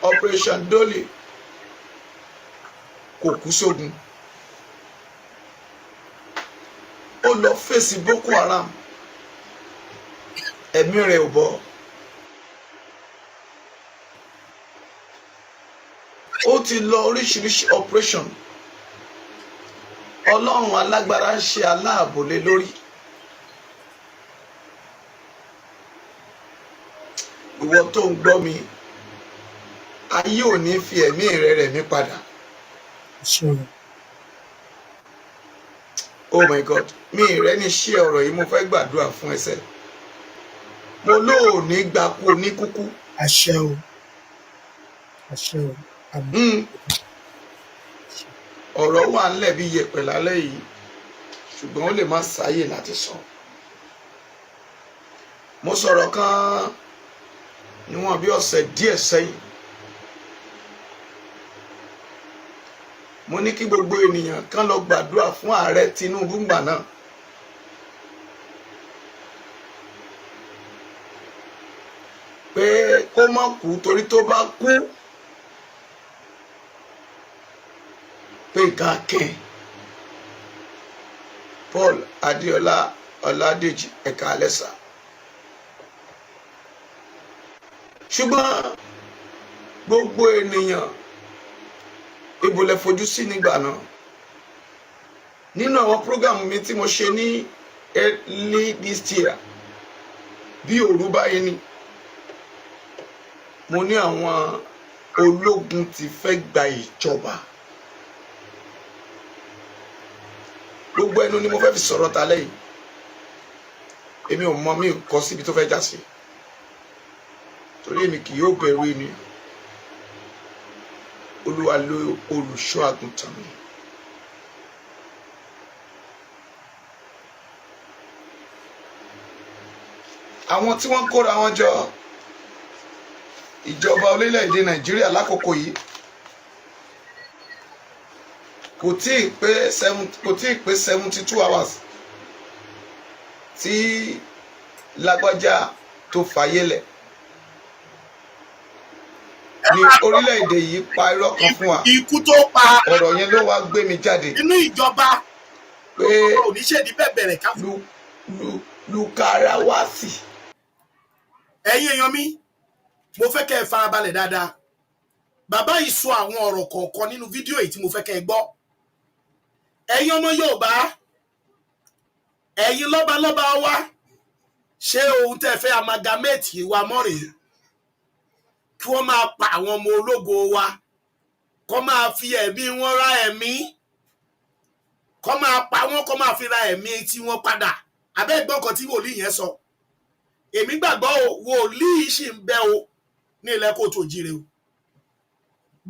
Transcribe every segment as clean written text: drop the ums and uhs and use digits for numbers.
Operation Dolly kò kú sógun. Ó lọ fèsì Boko Haram, ẹ̀mí rẹ̀ ò bọ́. Ó ti lọ oríṣiríṣi operation. Ọlọ́run alágbára ń ṣe aláàbò lé lórí. Ìwọ tó ń gbọ́ mi, ayé ò ní fi ẹ̀mí rẹ rẹ̀ mí padà. Oh my God, mi rẹ ní ṣé ọ̀rọ̀ yìí, mo fẹ́ gbàdúrà fún ẹsẹ̀. Mo lóò ní gbà kú oníkúkú. Àṣẹ o, àṣẹ o, àmín. Ọ̀rọ̀ wà ńlẹ̀ bí yẹ̀pẹ̀ lálẹ́ yìí, ṣùgbọ́n ó lè má sáyè láti sọ. Mo sọ̀rọ̀ kan níwọ̀n bí ọ̀sẹ̀ díẹ̀ sẹ́yìn. Mo ní kí gbogbo ènìyàn kan lọ gbàdúrà fún ààrẹ Tinubu ngbà náà. Pé kó má kú, torí tó bá kú pé nǹkan kẹ́ẹ̀. Paul Adéọlá Ọládèjì, ẹ̀ka alẹ́sà. Ṣùgbọ́n gbogbo ènìyàn ibo lẹ fojú sí nígbà náà. Nínú àwọn program mi tí mo ṣe ní early this year, bí òru báyìí ni mo ní àwọn ológun ti fẹ́ gba ìjọba. Gbogbo ẹnu ni mo fẹ́ fi sọ̀rọ̀ ta lẹ́yìn. Èmi ò mọ, mi kọ síbi tó fẹ́ já sí, torí èmi kì yóò bẹ̀rù ènìyàn. Olúwa ló olùṣọ́ àgùntàn mi. Àwọn tí wọ́n kóra wọn jọ ìjọba orílẹ̀-èdè Nàìjíríà lákòókò yìí kò tí ì pé seven, kò tí ì pé 72 hours tí lágbájá tó fàyè lẹ̀ ní orílẹ̀-èdè yìí pa irọ́ kan fún wa. Ikú tó pa Ọ̀rọ̀ yẹn ló wá gbé mi jáde inú ìjọba pé oníṣèdí bẹ́ẹ̀ bẹ̀rẹ̀ ká. Lukarawasi. Ẹ̀yin èèyàn mi, mo fẹ́ kẹ́ ẹ farabalẹ̀ dáadáa. Bàbá yìí sọ àwọn ọ̀rọ̀ kọ̀ọ̀kan nínú fídíò yìí tí mo fẹ́ kẹ́ ẹ gbọ́. Ẹ̀yin ọmọ Yorùbá, ẹ̀yin lọ́balọ́ba wa, ṣé ohun tẹ́ fẹ́ amalgamate wa mọ́ rèé? Kí wọ́n máa pa àwọn ọmọ ológo wa, kó máa fi ẹ̀mí wọn ra ẹ̀mí, kó máa pa wọ́n, kó máa fi ra ẹ̀mí tí wọ́n padà. Abẹ́ ìgbọ́n kan tí wòlíì yẹn sọ, èmi gbàgbọ́ o, wòlíì sì ń bẹ o ní ilẹ̀ kóòtù òjìrè o.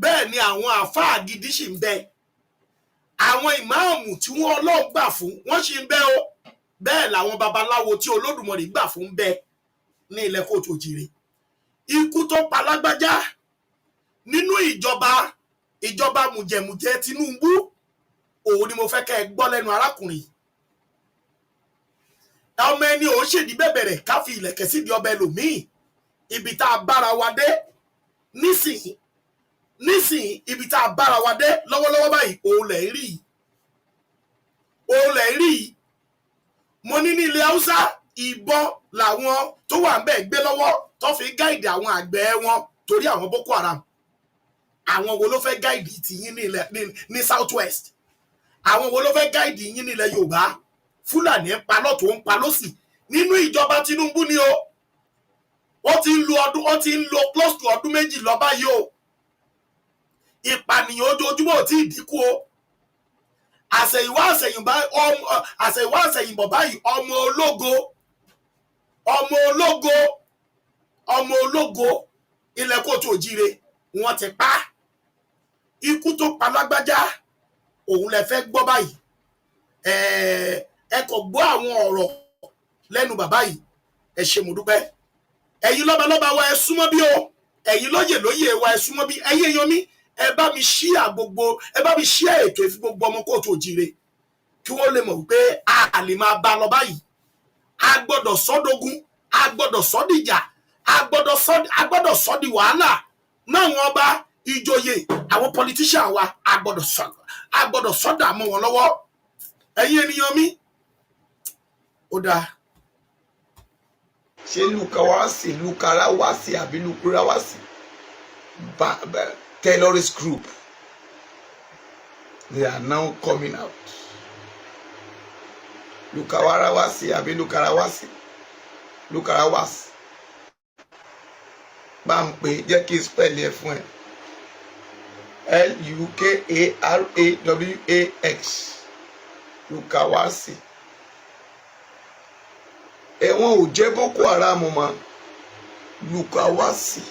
Bẹ́ẹ̀ ni àwọn àáfàá gidi sì ń bẹ, àwọn ìmáàmù tí wọ́n Ọlọ́run gbà fún wọ́n sì ń bẹ o. Bẹ́ẹ̀ làwọn babaláwo tí Olódùmarè gbà fún ń bẹ ní ilẹ̀ kóòtù òjìrè. Ikú tó pa lágbájá nínú ìjọba mùjẹ̀mùjẹ̀ Tinubu, òun ni mo fẹ́ kẹ́ ẹ gbọ́ lẹ́nu arákùnrin. Ọmọ ẹni ò ṣèdí bẹ̀bẹ̀rẹ̀ ká fi ìlẹ̀kẹ̀ sídìí ọbẹ̀ ẹlòmíì. Ibi tá a bára wa dé nísìnyí nísìnyí, ibi tá a bára wa dé lọ́wọ́lọ́wọ́ báyìí, òun lẹ̀ ń rí yìí, òun lẹ̀ ń rí yìí. Mo ní ní ilẹ̀ Haúsá, ìbọn làwọn tó wà ń bẹ̀ gbé lọ́wọ́ tó fi guide àwọn àgbẹ̀ wọn torí àwọn Boko Haram. Àwọn wo ló fẹ́ guide tiyín ní ilẹ̀ ní South West? Àwọn wo ló fẹ́ guide yín ní ilẹ̀ Yorùbá? Fúlàní ń pa lọ́tún, ń pa lọ́sì nínú ìjọba Tinubu ni o. Ó ti ń lo ọdún, ó ti ń lo close to ọdún 2 lọ báyìí o. Ìpànìyàn ojoojúmọ́ ò tí ì dínkù o. Àṣẹ̀yìnwá àṣẹ̀yìnbá, àṣẹ̀yìnwá àṣẹ̀yìnbọ̀ báyìí, ọmọ ológo, ọmọ ológo, ọmọ ológo ilẹ̀ kóòtù òjíire wọ́n ti pa. Ikú tó pa lágbájá, òun lẹ fẹ́ gbọ́ báyìí. Ẹ kò gbọ́ àwọn ọ̀rọ̀ lẹ́nu bàbá yìí. Ẹ ṣé, mo dúpẹ́. Ẹ̀yin lọ́balọ́ba wa, ẹ súnmọ́ bí o. Ẹ̀yin lóyè lóyè wa, ẹ súnmọ́ bí. Ẹ̀yin èèyàn mi, ẹ bá mi ṣíà gbogbo, ẹ bá mi ṣíà ètò ìfi gbogbo ọmọ kóòtù òjíire kí wọ́n lè mọ̀ wípé a lè máa bá a lọ báyìí. A gbọ́dọ̀ sọ́dógún, a gbọ́dọ̀ sọ́dìjà, a gbọ́dọ̀ sọ́ di wàhálà. Máwọn ọba, ìjòyè, àwọn politician wa, a gbọ́dọ̀ sọ́dà mọ́ wọn lọ́wọ́. Ẹ̀yin ènìyàn mi, ó dáa. Ṣé Lukawasi, Lukarawasi àbí Lukurawasi terrorist group, they are now coming out. Lukawarawasi àbí Lukarawasi, Lukarawasi, bá ń pè, jẹ́ kí n spell ẹ fún ẹ: Lukarawax, Lukawasi. Ẹ̀wọ̀n ò jẹ́ Boko Haram mọ́, Lukawasi.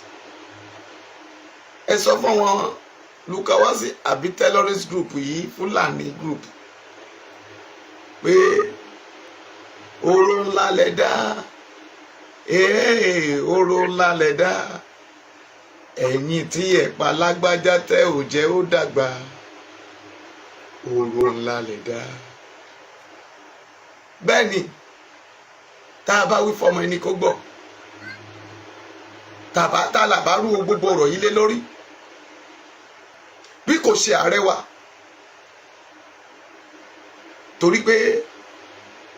Ẹ sọ fún wọn, Lukawasi àbí terrorist group yìí, Fúlàní group, pé oró ńlá lẹ dá. Ee, oró ńlá lẹ dá, ẹ̀yin tí ẹ̀ pa lágbájá tẹ́ ò jẹ́ ó dàgbà. Oró ńlá lẹ dá. Bẹ́ẹ̀ ni, tá a bá wí fọmọ ẹni kó gbọ́, tàbá tá a là bá rú gbogbo ọ̀rọ̀ yìí lé lórí, bí kò ṣe ààrẹ wa, torí pé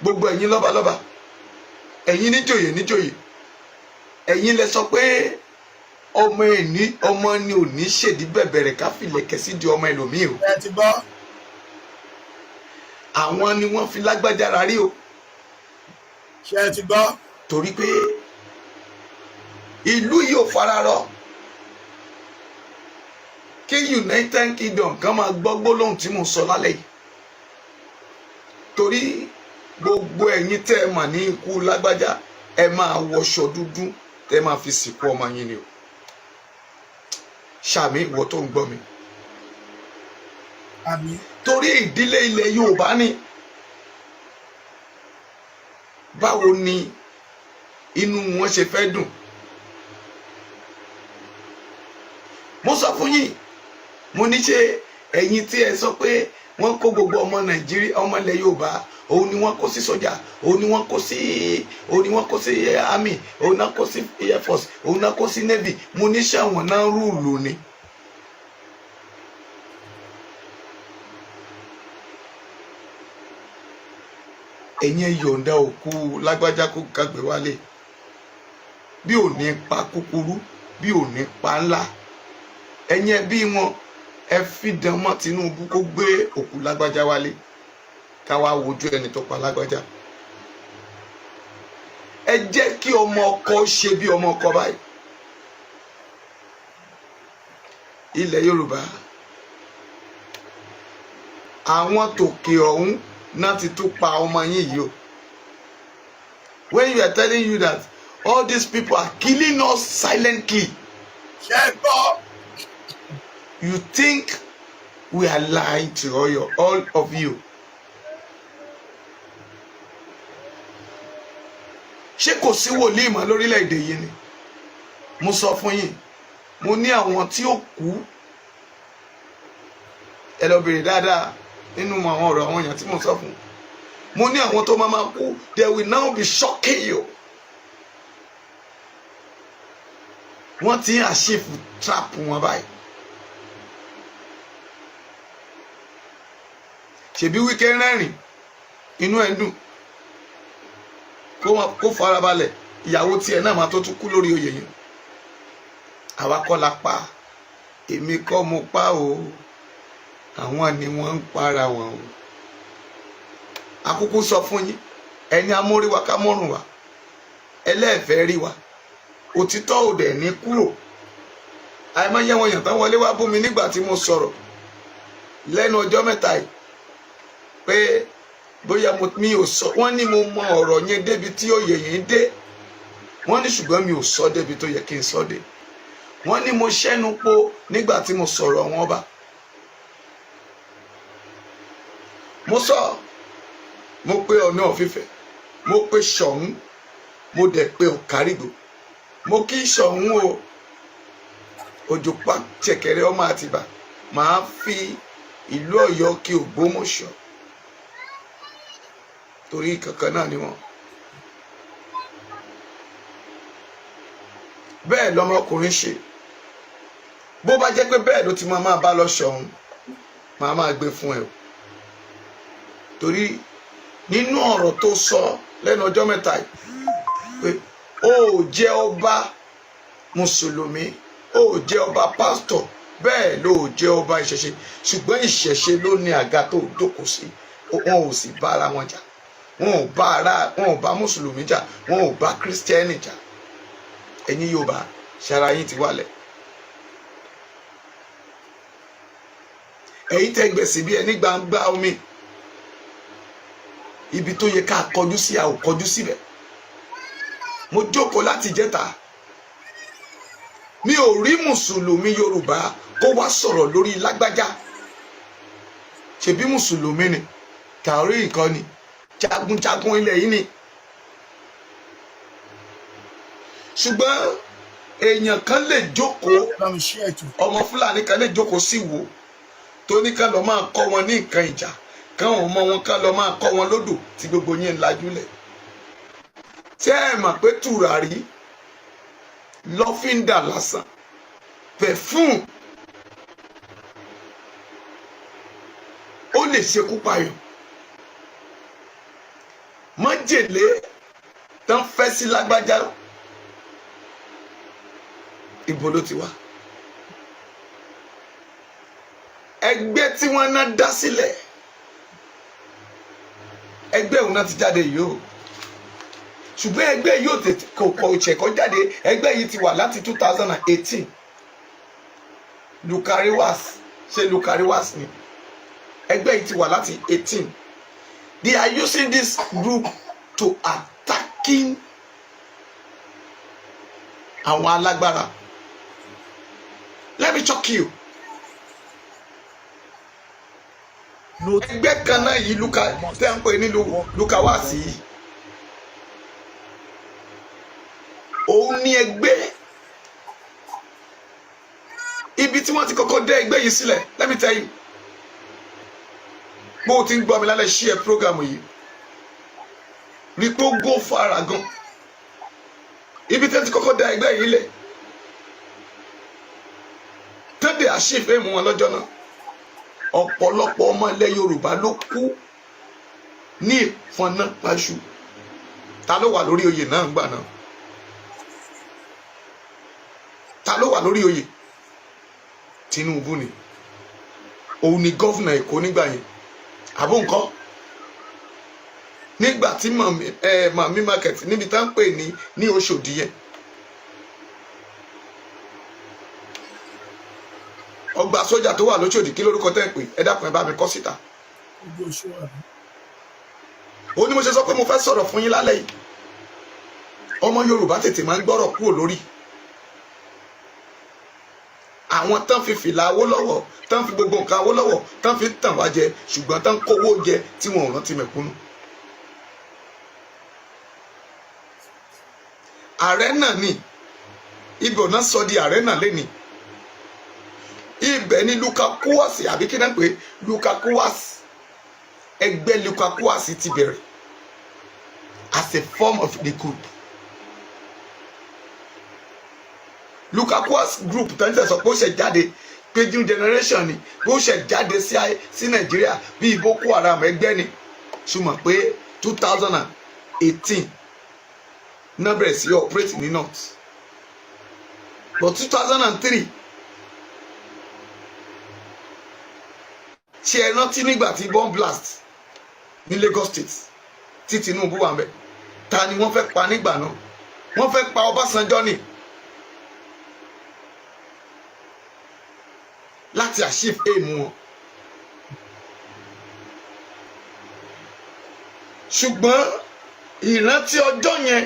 gbogbo ẹ̀yin lọ́balọ́ba, ẹ̀yin níjòyè níjòyè, ẹ̀yin lẹ sọ pé ọmọ ẹni, ọmọ ni ò ní ṣèdí bẹ̀bẹ̀rẹ̀ ká fìlẹ̀kẹ̀ sí di ọmọ ẹlòmíì o. Ẹ ti gbọ́. Àwọn ni wọ́n fi lágbájára rí o. Ṣé ẹ ti gbọ́? Torí pé ìlú yìí ò fararọ kí United Kingdom kan máa gbọ́ gbólóhùn tí mo sọ lálẹ́ yìí, torí gbogbo ẹ̀yin tẹ́ ẹ mà ní ikú lágbájá, ẹ máa wọṣọ dúdú tẹ́ ẹ máa fi sìnkú ọmọ yín ni o. Ṣàmì, ìwọ tó ń gbọ́ mi. Àmín. Torí ìdílé ilẹ̀ Yorùbá ni, báwo ni inú wọn ṣe fẹ́ dùn? Mo sọ fún yín, mo ní ṣe ẹ̀yin tí ẹ sọ pé wọ́n kó gbogbo ọmọ Nàìjíríà, ọmọ ilẹ̀ Yorùbá, òun ni wọ́n kó sí sọ́jà, òun ni wọ́n kó sí army, òun náà kó sí air force, òun náà kó sí navy, mo ní ṣàwọn náà rúùlù ni. Ẹ̀yin ẹ yọ̀ǹda òkú lágbájá kó kàgbé wálé, bí ò ní pa kúkúrú, bí ò ní pa ńlá, ẹ̀yin ẹbí wọn, ẹ fi dán mọ́ Tinubu kó gbé òkú lágbájá wálé, ká wá wojú ẹni tó pa lágbájá. Ẹ jẹ́ kí ọmọ ọkọ ṣe bí ọmọ ọkọ báyìí. Ilẹ̀ Yorùbá, àwọn tòkè ọ̀hún náà ti tún pa ọmọ yín yìí o. When you are telling you that all these people are killing us silently, Ṣé ẹ gbọ́? you think we are lying to all of you. Ṣé kò sí wòlíì mọ́ lórílẹ̀‐èdè yìí ni? Mo sọ fún yín, mo ní àwọn tí ó kú, ẹ lọ bèrè dáadáa nínú àwọn ọ̀rọ̀ àwọn èèyàn tí mo sọ fún. Mo ní àwọn tó máa kú, they will now be shocking you. Wọ́n ti ń àṣìfù trap wọn báyìí. Ṣèbí Wike rẹ́rìn, inú ẹ̀ ń dùn, kó farabalẹ̀, ìyàwó tiẹ̀ náà máa tó tún kú lórí oyè yẹn. Àwa kọ́ la pa, èmi kọ́ mo pa o, àwọn ni wọ́n ń para wọn o. Àkókò sọ fún yín, ẹni amóríwa ká mọ́rùn wa, ẹlẹ́ẹ̀fẹ́ rí wa, òtítọ́ ò dẹ̀ ní kúrò. Àìmọye wọn yàn tán wọlé wá bú mi nígbà tí mo sọ̀rọ̀ lẹ́nu ọjọ́ mẹ́ta yìí pé bóyá mi ò sọ. Wọ́n ní mo mọ ọ̀rọ̀ yẹn débi tí òye yẹn dé, wọ́n ní ṣùgbọ́n mi ò sọ débi tó yẹ kí n sọ dé. Wọ́n ní mo ṣẹ́nu po nígbà tí mo sọ̀rọ̀ wọn bá. Mo sọ, mo pe Ọọ̀ni of Ifẹ̀, mo pe Ṣọ̀ún, mo dẹ̀ pe Ọ̀kárìgbò. Mo kí Ṣọ̀ún o, òjòpá ṣẹ̀kẹ̀rẹ̀ ọmọ Àtìbà, màá fi ìlú Ọ̀yọ́ kí Ògbómọ̀ṣọ́, torí kankan náà ni wọ́n. Bẹ́ẹ̀ lọmọkùnrin ṣe. Bó bá jẹ́ pé bẹ́ẹ̀ ló ti máa máa bá lọ ṣọ̀hún, máa máa gbé fún ẹ o, torí nínú ọ̀rọ̀ tó sọ lẹ́nu ọjọ́ mẹ́ta yìí pé ó jẹ́ ọba mùsùlùmí, ó jẹ́ ọba pásítọ̀, bẹ́ẹ̀ ló jẹ́ ọba ìṣẹ̀ṣe, ṣùgbọ́n ìṣẹ̀ṣe ló ní àga tó jókòó sí. Wọn ò sì bá ara wọn jà, wọn ò bá mùsùlùmí jà, wọn ò bá kírísítẹ́nì jà. Ẹ̀yin Yorùbá, ṣara yín ti wálẹ̀. Ẹ̀yin tẹ́ gbẹ̀sì bí ẹni gbangba omi, ibi tó yẹ ká kọjú sí, a ò kọjú síbẹ̀. Mo jókòó láti jẹ́ta, mi ò rí mùsùlùmí Yorùbá kó wá sọ̀rọ̀ lórí lágbájá. Ṣebí mùsùlùmí ni, tàórí nǹkan ni, jagunjagun ilẹ̀ yìí ni. Ṣùgbọ́n èèyàn kan lè jókòó, Bá mi ṣí ètò. ọmọ Fúlàní kan lè jókòó sí wo tó ní ká lọ máa kọ́ wọn ní nǹkan ìjà, káwọn ọmọ wọn ká lọ máa kọ́ wọn lódò tí gbogbo yín ń lajúlẹ̀. Ṣé ẹ mọ̀ pé tùràrí, lọ́fíńdà lásán, pẹ̀fúm, ó lè ṣekú payàn? Májèlé tán fẹ́ sí lágbájá, ibo ló ti wá? Ẹgbẹ́ tí wọ́n ná dá sílẹ̀, ẹgbẹ́ òun náà ti jáde yìí o, ṣùgbọ́n ẹgbẹ́ yìí ò tètè kò ṣẹ̀kọ́ jáde. Ẹgbẹ́ yìí ti wà láti 2018. Lukariwas, ṣé Lukariwas ni? Ẹgbẹ́ yìí ti wà láti 18. They are using this group to attacking àwọn alágbára. Let me shock you. Ẹgbẹ́ kan náà yìí, Luka tẹ́ ń pè ní Lukawasi yìí, òun ní ẹgbẹ́ ibi tí wọ́n ti kọ́kọ́ dẹ́ ẹgbẹ́ yìí sílẹ̀. Let me tell you, bó o ti ń gbọ́ mi lálẹ́, share program yìí, rí pé ó go fara gan. Ibi tí wọ́n ti kọ́kọ́ dá ẹgbẹ́ yìí lẹ̀ tẹ́lẹ̀ àṣìfẹ́ mú wọn lọ́jọ́ náà, ọ̀pọ̀lọpọ̀ ọmọ ilẹ̀ Yorùbá ló kú ní ìfọ̀nàpàṣù. Ta ló wà lórí oyè náà gbà náà? Ta ló wà lórí oyè? Tinubu ni. Òun ni governor Èkó nígbà yẹn, àbó nǹkan nígbà tí mami market níbi tá ń pè ní Òṣòdì yẹn, ọgbà sójà tó wà lóṣòdì, kí lórúkọ tẹ́ ń pè? Ẹ dákun, ẹ bá mi kọ síta. Ojú oṣù àbí. Ó ní mo ṣe sọ pé mo fẹ́ sọ̀rọ̀ fún yín lálẹ́ yìí. Ọmọ Yorùbá tètè máa ń gbọ́rọ̀ kúrò lórí àwọn tán fi fìlà Awólọ́wọ̀, tán fi gbogbo nǹkan Awólọ́wọ̀, tán fi tàn wá jẹ, ṣùgbọ́n tán kówó jẹ tí wọn ò rántí mẹ̀kúnnù. Ààrẹ náà ni ibò náà sọ di ààrẹ náà lẹ́ni. Ibẹ̀ ni Lukakuwasi, àbí kí náà pé Lukakuwasi, ẹgbẹ́ Lukakuwasi ti bẹ̀rẹ̀ as a form of the group. Lukakuwas group tó ń sọ pé ó ṣe jáde pé new generation ni, pé ó ṣe jáde sí Nàìjíríà bíi Boko Haram ẹgbẹ́ ni, ṣùgbọ́n pé 2018 náà bẹ̀rẹ̀ sí operate ní north, but 2003, ṣe ẹ rántí nígbà tí bomb blast ní Lagos State tí Tinubu wà ńbẹ̀? Ta ni wọ́n fẹ́ pa nígbà náà? Wọ́n fẹ́ pa Ọbásanjọ́ ni láti achieve aim wọn. Ṣùgbọ́n ìrántí ọjọ́ yẹn,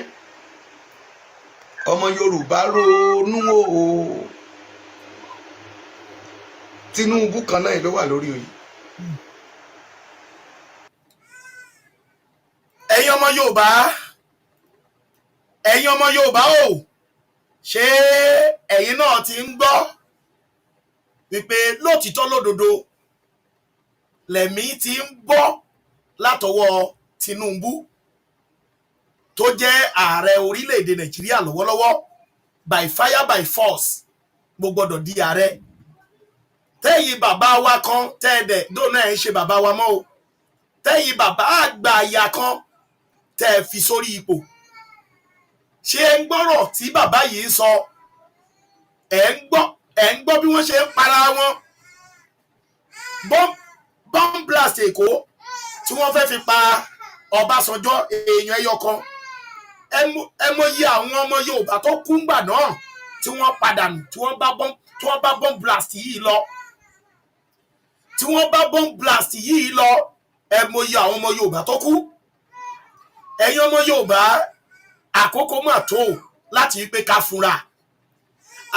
ọmọ Yorùbá ronú o. Tinubu kan náà ló wà lórí oyè. Ẹ̀yin ọmọ Yorùbá, ẹ̀yin ọmọ Yorùbá o, ṣé ẹ̀yin náà ti ń gbọ́ wípé lótìtọ́ lódodo lẹ̀mí ti ń bọ́ látọwọ́ Tinubu tó jẹ́ ààrẹ orílẹ̀-èdè Nàìjíríà lọ́wọ́lọ́wọ́? By fire by force, mo gbọ́dọ̀ di ààrẹ. Tẹ́yìn bàbá wa kan tẹ́ẹ̀dẹ̀ dóná ẹ̀ ń ṣe bàbá wa mọ́ o, tẹ́yìn bàbá àgbà àyà kan tẹ́ ẹ fi sórí ipò, ṣé ẹ ń gbọ́rọ̀ tí bàbá yìí ń sọ? Ẹ̀ ń gbọ́, ẹ̀ ń gbọ́ bí wọ́n ṣe ń para wọn. Bomb blast Èkó tí wọ́n fẹ́ fi pa Ọbásanjọ́, èèyàn ẹyọ kan, ẹ mọyì àwọn ọmọ Yorùbá tó kú ńgbà náà tí wọ́n padà nù, tí wọ́n bá bomb blast yìí lọ, tí wọ́n bá bomb blast yìí lọ. Ẹ mọyì àwọn ọmọ Yorùbá tó kú. Ẹ̀yin ọmọ Yorùbá, àkókò mà tó láti pé ká fura.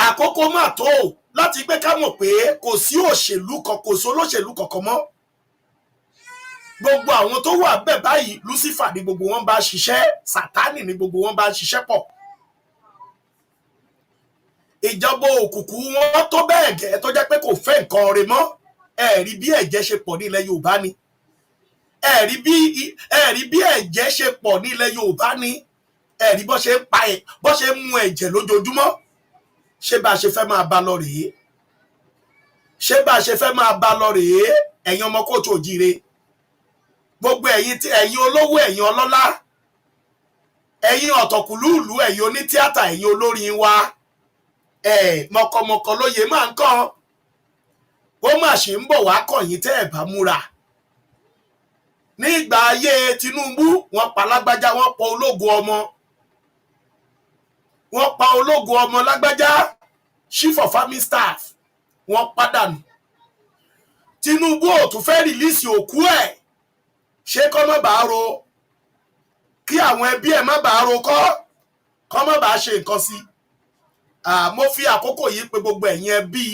Àkókò mà tó láti pé ká mọ̀ pé kò sí òṣèlú kan, kò sí olóṣèlú kankan mọ́. Gbogbo àwọn tó wà bẹ́ẹ̀ báyìí, Lucifer ni gbogbo wọn bá ṣiṣẹ́, Sátánì ni gbogbo wọn bá ṣiṣẹ́ pọ̀. Ìjọba òkùnkùn wọn tó bẹ́ẹ̀ gẹ́ tó jẹ́ pé kò fẹ́ nǹkan rẹ̀ mọ́. Ẹ rí bí ẹ̀jẹ̀ ṣe pọ̀ ní ilẹ̀ Yorùbá ni. Ẹ rí bí ẹ̀jẹ̀ ṣe pọ̀ ní ilẹ̀ Yorùbá ni. Ẹ rí bó ṣe ń pa ẹ̀, bó ṣe ń mu ẹ̀jẹ̀ lójoojúmọ́. Ṣé bá a ṣe fẹ́ máa bá lọ rèé? Ṣé bá a ṣe fẹ́ máa bá lọ rèé? Ẹ̀yin ọmọ káàárọ̀ oòjíire, gbogbo ẹ̀yin tí ẹ̀yin olówó, ẹ̀yin ọlọ́lá, ẹ̀yin ọ̀tọ̀kùlúùlú, ẹ̀yin onítíátà, ẹ̀yin olórin wa, ẹ̀ mọ̀kọ̀mọ̀kọ̀ lóye máa ń kàn. Ó mà ṣe ń bọ̀ wá kàn yín tẹ́ ẹ̀ bá múra. Ní ìgbà ayé Tinubu, wọ́n pa lágbájá, wọ́n pa ológo ọmọ, wọ́n pa ológo ọmọ lágbájá, chief of army staff, wọ́n pàdánù. Tinubu ò tún fẹ́ release òkú ẹ̀. Ṣé kọ́ má bàa ro, kí àwọn ẹbí ẹ̀ má bàa ro, kọ́ má bàa ṣe nǹkan sí i? Mo fi àkókò yìí pé gbogbo ẹ̀yin ẹbí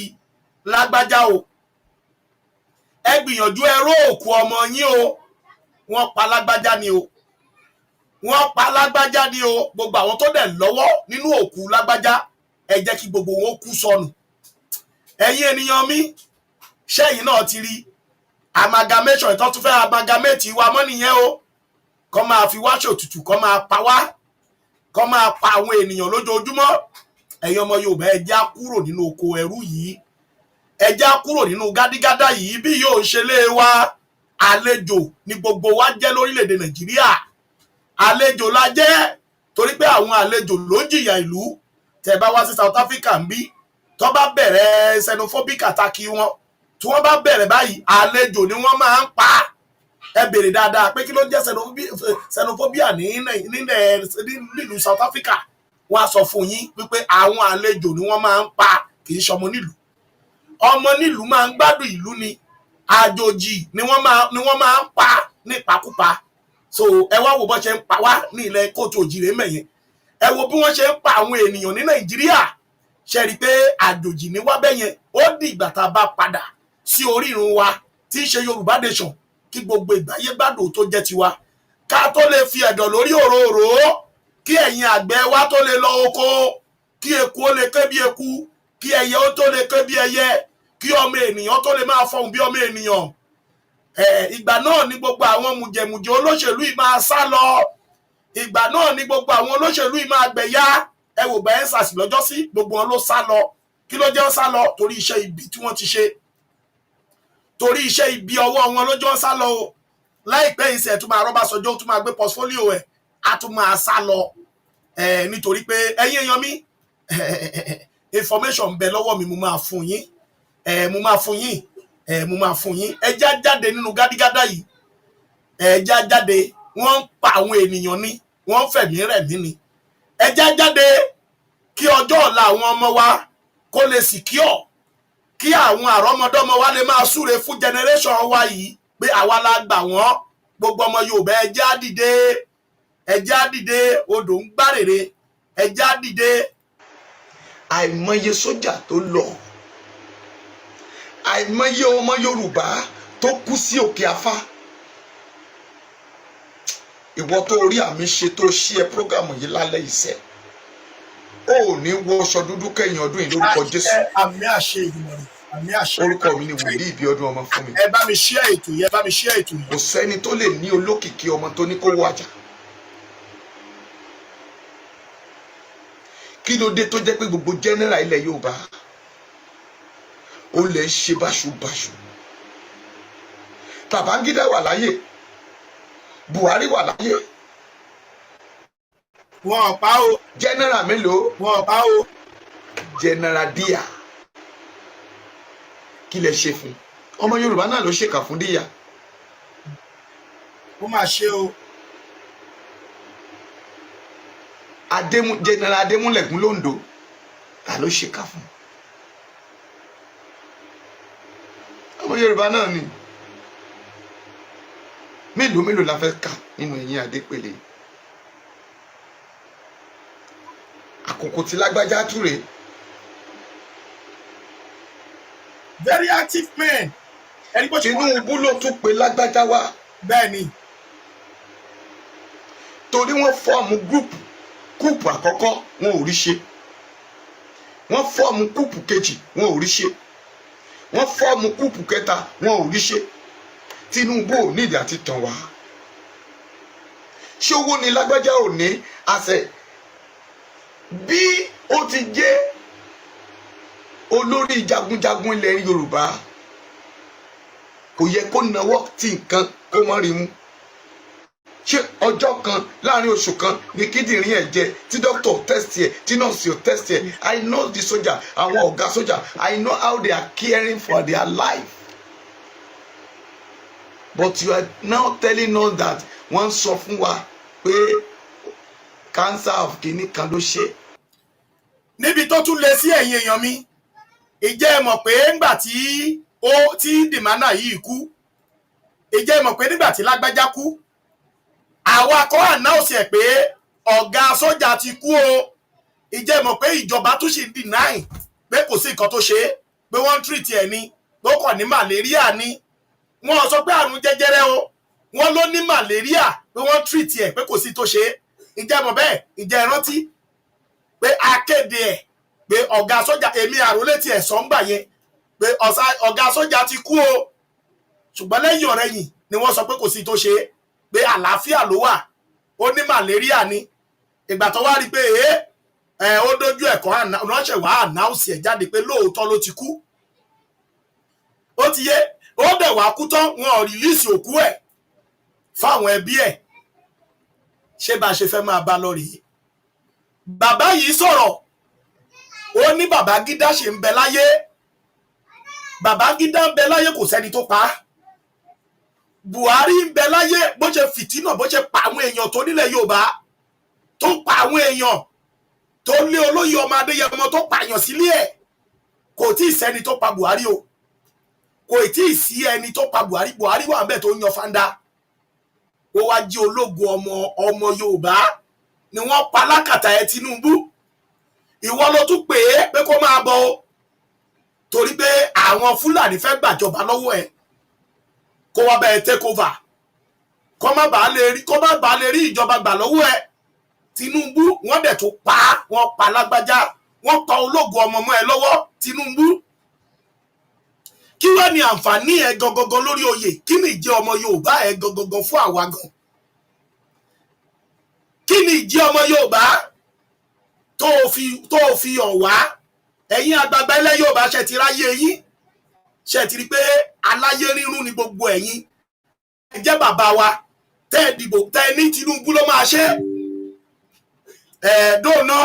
lágbájá o, ẹ gbìyànjú, ẹ ró òkú ọmọ yín o. Wọ́n pa lágbájá ni o, wọ́n pa lágbájá ni o. Gbogbo àwọn tó dẹ̀ lọ́wọ́ nínú òkú lágbájá, ẹ jẹ́ kí gbogbo wọn kú sọnù. Ẹ̀yin ènìyàn mi, ṣẹ́yìn náà ti rí amalgamation ìtọ́ tún fẹ́ amalgamate wa mọ́ nìyẹn o. Kọ́ máa fi wá ṣòtútù, kọ́ máa pa wá, kọ́ máa pa àwọn ènìyàn lójoojúmọ́. Ẹ̀yin ọmọ Yorùbá, ẹ já kúrò nínú oko ẹrú yìí, ẹ já kúrò nínú gádígádá yìí. Bí yóò ṣe lé wa, àlejò ní gbogbo wa jẹ́ lórílẹ̀‐èdè Nàìjíríà. Àlejò la jẹ́, torí pé àwọn àlejò ló ń jìyà ìlú. Tẹ́ bá wá sí South Africa ń bí, tó bá bẹ̀rẹ̀ xenophobic attack wọn, tí wọ́n bá bẹ̀rẹ̀ báyìí, àlejò ni wọ́n máa ń pa. Ẹ bèrè dáadáa pé kí ló ń jẹ́ xenophobia ní nílùú South Africa. Wọ́n á sọ fún yín wípé àwọn àlejò ni wọ́n máa ń pa, kì í ṣọmọ nílùú. Ọmọ nílùú máa ń gbádùn ìlú ni. Àjòjì ni wọ́n máa ń pa nípakúpa. So ẹ wá wo bó ṣe ń pa wá ní ilẹ̀ káàárọ̀ oòjíire mẹ̀yẹn. Ẹ wo bí wọ́n ṣe ń pa àwọn ènìyàn ní Nàìjíríà. Ṣe rí i pé àjòjì ní wá bẹ́yẹn? Ó di ìgbà tá a bá padà sí orírun wa tí í ṣe Yorùbá Nation, kí gbogbo ìgbáyé gbádùn tó jẹ́ tiwa, ká tó lè fi ẹ̀dọ̀ lórí òróró, kí ẹ̀yin àgbẹ̀ wa tó lè lọ oko, kí eku ó lè ké bí eku, kí ẹyẹ ó tó lè ké bí ẹyẹ, kí ọmọ ènìyàn tó lè máa fọhùn bí ọmọ ènìyàn. Ìgbà náà ni gbogbo àwọn mùjẹ̀mùjẹ̀ olóṣèlú yìí máa sá lọ. Ìgbà náà ni gbogbo àwọn olóṣèlú yìí máa gbẹ̀yà. Ẹ wò gbà EndSARS lọ́jọ́ sí, gbogbo wọn ló sá lọ. Kí ló jẹ́ ó sá lọ? Torí iṣẹ́ ibi tí wọ́n ti ṣe, torí iṣẹ́ ibi ọwọ́ wọn ló jẹ́ ó sá lọ o. Láìpẹ́ yìí sẹ̀ tún máa rọ́bàṣọjọ́, tún máa gbé portfolio ẹ̀, á tún máa sá lọ ẹ̀. Nítorí pé, ẹ̀yin èèyàn mi, information bẹ lọ́wọ́ mi, mo máa fún yín ẹ̀, mo máa fún yín ẹ̀, mo máa fún yín. Ẹ já jáde nínú gádígádá yìí, ẹ já jáde. Wọ́n ń pa àwọn ènìyàn ni, wọ́n ń fẹ̀mí rẹ̀mí ni. Ẹ já jáde kí ọjọ́ ọ̀la àwọn ọmọ wa kó lè secure, kí àwọn àrọ́mọdọ́mọ wa lè máa súre fún generation wa yìí pé àwa la gbà wọ́n. Gbogbo ọmọ Yorùbá, ẹ já dìde, ẹ já dìde. Odò ń gbárèrè, ẹ já dìde. Àìmọye sójà tó lọ, àìmọye ọmọ Yorùbá tó kú sí Òkè Afá. Ìwọ tó rí àmì ṣe, tó ṣí ẹ program yìí lálẹ́ iṣẹ́, ó ní wọṣọ dúdú kẹ́yìn ọdún yìí lórúkọ Jésù. Àmín, àṣẹ Èdùmàrè, àmín, àṣẹ. Orúkọ mi ni Wòlíì Ìbíọdún ọmọ fún mi. Ẹ bá mi share ètò yìí, ẹ bá mi share ètò yìí. Kò sẹ́ni tó lè ní olókìkí ọmọ tó ní kó wàjà. Kí ló dé tó jẹ́ pé gbogbo general ilẹ̀ Yorùbá, Ó lè ṣe báṣubàṣu. Babangida wà láyé, Buhari wà láyé. Wọn ò pa o. General mélòó? Wọn ò pa o. General Díyà, kí lẹ ṣe fún? Ọmọ Yorùbá náà ló ṣèkà fún Díyà. Ó mà ṣe o. Adémú, General Adémúlẹ̀kún lóńdó, ta ló ṣèkà fún? Ọmọ Yorùbá náà ni. Mélòó mélòó la fẹ́ kà nínú ẹ̀yìn Adépèlé? Àkókò tí lágbájá túre. Very active man, ẹni bó ṣe wà. Tinubu ló tún pe lágbájá wá. Bẹ́ẹ̀ ni. Torí wọ́n form group coup àkọ́kọ́, wọn ò rí ṣe. Wọ́n form coup kejì, wọn ò rí ṣe. Wọ́n form coup kẹta, wọn ò rí ṣe. Tinubu ò nídìí àti tàn wá. Ṣé owó ni lágbájá ò ní àṣẹ bí ó ti jẹ́ olórí jagunjagun ilẹ̀ Yorùbá? Kò yẹ kó nawọ́ tí nǹkan kó mọ́ rí mú. Ṣé ọjọ́ kan láàrin oṣù kan ni kíndìnrín ẹ̀ jẹ, tí dókítà test ẹ̀, tí nọ́ọ̀sì ò test ẹ̀? I know the soldier, àwọn ọ̀gá soldier. I know how they are caring for their life, but you are now telling us that wọ́n sọ fún wa pé cancer of kìíní kan ló ṣe. Níbi tó tún lé sí, ẹ̀yin èèyàn mi, ìjẹ́ ẹ mọ̀ pé ńgbà tí ó tí dìmánà yìí kú, ìjẹ́ ẹ mọ̀ pé nígbà tí lágbájá kú, àwa kọ́ announce ẹ̀ pé ọ̀gá sójà ti kú o? Ìjẹ́ ẹ mọ̀ pé ìjọba tún ṣì ń deny pé kò sí nǹkan tó ṣe é, pé wọ́n ń treat ẹ̀ ni, pé ó kàn ní malaria ni? Wọ́n sọ pé àrùn jẹjẹrẹ o. Wọ́n ló ní malaria, pé wọ́n ń treat ẹ̀, pé kò sí tó ṣe é. Ìjẹ́ ẹ mọ̀ bẹ́ẹ̀? Ìjẹ́ ẹ rántí pé akéde ẹ̀ pé ọ̀gá sójà, èmi àròlé tiẹ̀ sọ ń gbà yẹn pé ọ̀gá sójà ti kú o? Ṣùgbọ́n lẹ́yìn ọ̀rẹ́yìn ni wọ́n sọ pé kò sí tó ṣe é, pé àlàáfíà ló wà, ó ní malaria ni. Ìgbà tó wá rí i pé ẹ ó dójú ẹ̀kọ́, ránṣẹ́ wàá announce ẹ̀ jáde pé lóòótọ́ ló ti kú. Ó ti yé, ó dẹ̀ wá kú tán, wọn ò release òkú ẹ̀ fáwọn ẹbí ẹ̀. Ṣé bá a ṣe fẹ́ máa bá lọ rèé? Bàbá yìí sọ̀rọ̀, ó ní Babangida ṣì ń bẹ láyé. Babangida ń bẹ láyé, kò sẹ́ni tó pa á. Buhari ń bẹ láyé, bó ṣe fìtínà, bó ṣe pa àwọn èèyàn tó nílẹ̀ Yorùbá, tó pa àwọn èèyàn, tó lé olóyè ọmọ Adéyẹmọ, tó pààyàn sílé ẹ̀, kò tí ì sẹ́ni tó pa Buhari o. Kò tí ì sí ẹni tó pa Buhari. Buhari wà ń bẹ̀ tó ń yan fanda. Ó wá jí ológo ọmọ ọmọ Yorùbá ni wọ́n pa lákàtà ẹ. Tinubu, ìwọ ló tún pè é pé kó máa bọ̀ o, torí pé àwọn Fúlàní fẹ́ gbàjọba lọ́wọ́ ẹ̀, kó wá bẹ́ẹ̀ take over, kó má bàa lè rí ìjọba gbà lọ́wọ́ ẹ̀. Tinubu, wọ́n dẹ̀ tó pa á, wọ́n pa lágbájá, wọ́n pa ológo ọmọ ọmọ ẹ lọ́wọ́. Tinubu, kí wá ní àǹfààní ẹ gangan lórí oyè? Kí ni ìjẹ́ ọmọ Yorùbá ẹ gangan fún àwa gan? Kí ni ìjẹ́ ọmọ Yorùbá tó o fi hàn wá? Ẹ̀yin àgbààgbà ilẹ̀ Yorùbá, ṣe ti ráyé yín? Ṣe ti rí pé aláyé rírun ni gbogbo ẹ̀yin ẹ jẹ́ bàbá wa tẹ́ ẹ dìbò, tẹ́ ẹ ní Tinubu ló máa ṣe ẹ dóònà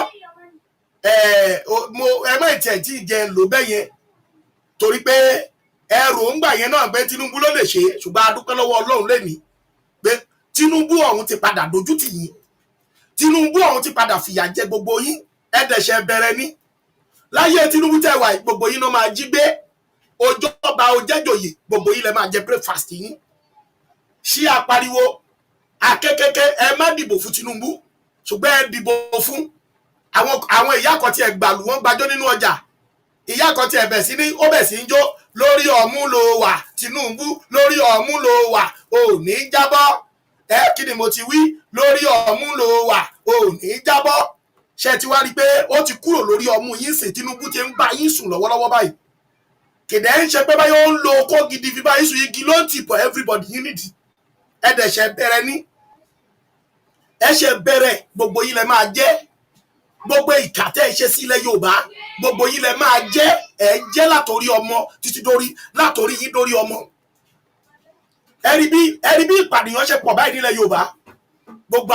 ẹ mo ẹ má tiẹ̀ tí ì jẹ lò bẹ́ẹ̀ yẹn, torí pé ẹrù ń gbà yẹn náà pé Tinubu ló lè ṣe. Ṣùgbọ́n a dúpẹ́ lọ́wọ́ Ọlọ́run lẹ́ni pé Tinubu ọ̀hún ti padà dojú tì yín. Tinubu ọ̀hún ti padà fìyà jẹ gbogbo yín. Ẹ dẹ̀ṣẹ̀ bẹ̀rẹ̀ ní láyé Tinubu tẹ́ wà, gbogbo yín náà máa jí gbé. Ojọba ojẹjòyè, gbogbo yín lẹ máa jẹ breakfast yín. Ṣí apariwo akékèké, ẹ má dìbò fún Tinubu, ṣùgbọ́n ẹ dìbò fún àwọn ìyá kan tí ẹ gbàlù wọn gbàjọ nínú ọjà. Ìyá kan tí ẹ bẹ̀ sí ní, ó bẹ̀ sí ń jó: "Lórí ọmú ló wà, Tinubu, lórí ọmú ló wà, ò ní jábọ́." Ẹ kí ni mo ti wí? Lórí ọmú ló wà, ò ní jábọ́. Ṣe ti wá rí i pé ó ti kúrò lórí ọmú yín sìn? Tinubu ti ń bá yín sùn lọ́wọ́lọ́wọ́ báyìí. Kìdẹ́ ń ṣe pé báyìí ó ń lo okó gidi fi báyìí sùn, igi ló ń tìpọ̀ everybody yín nídìí. Ẹ dẹ̀ ṣe bẹ̀rẹ̀ ní, ẹ ṣe bẹ̀rẹ̀, gbogbo yín lẹ máa jẹ́. Gbogbo ìkà tẹ́ ẹ ṣe sí ilẹ̀ Yorùbá, gbogbo yín lẹ máa jẹ́. Ẹ jẹ́ látòrí ọmọ títí dórí, látòrí yín dórí ọmọ. Ẹ rí bí ìpànìyàn ṣe pọ̀ báyìí nílẹ̀ Yorùbá. Gbogbo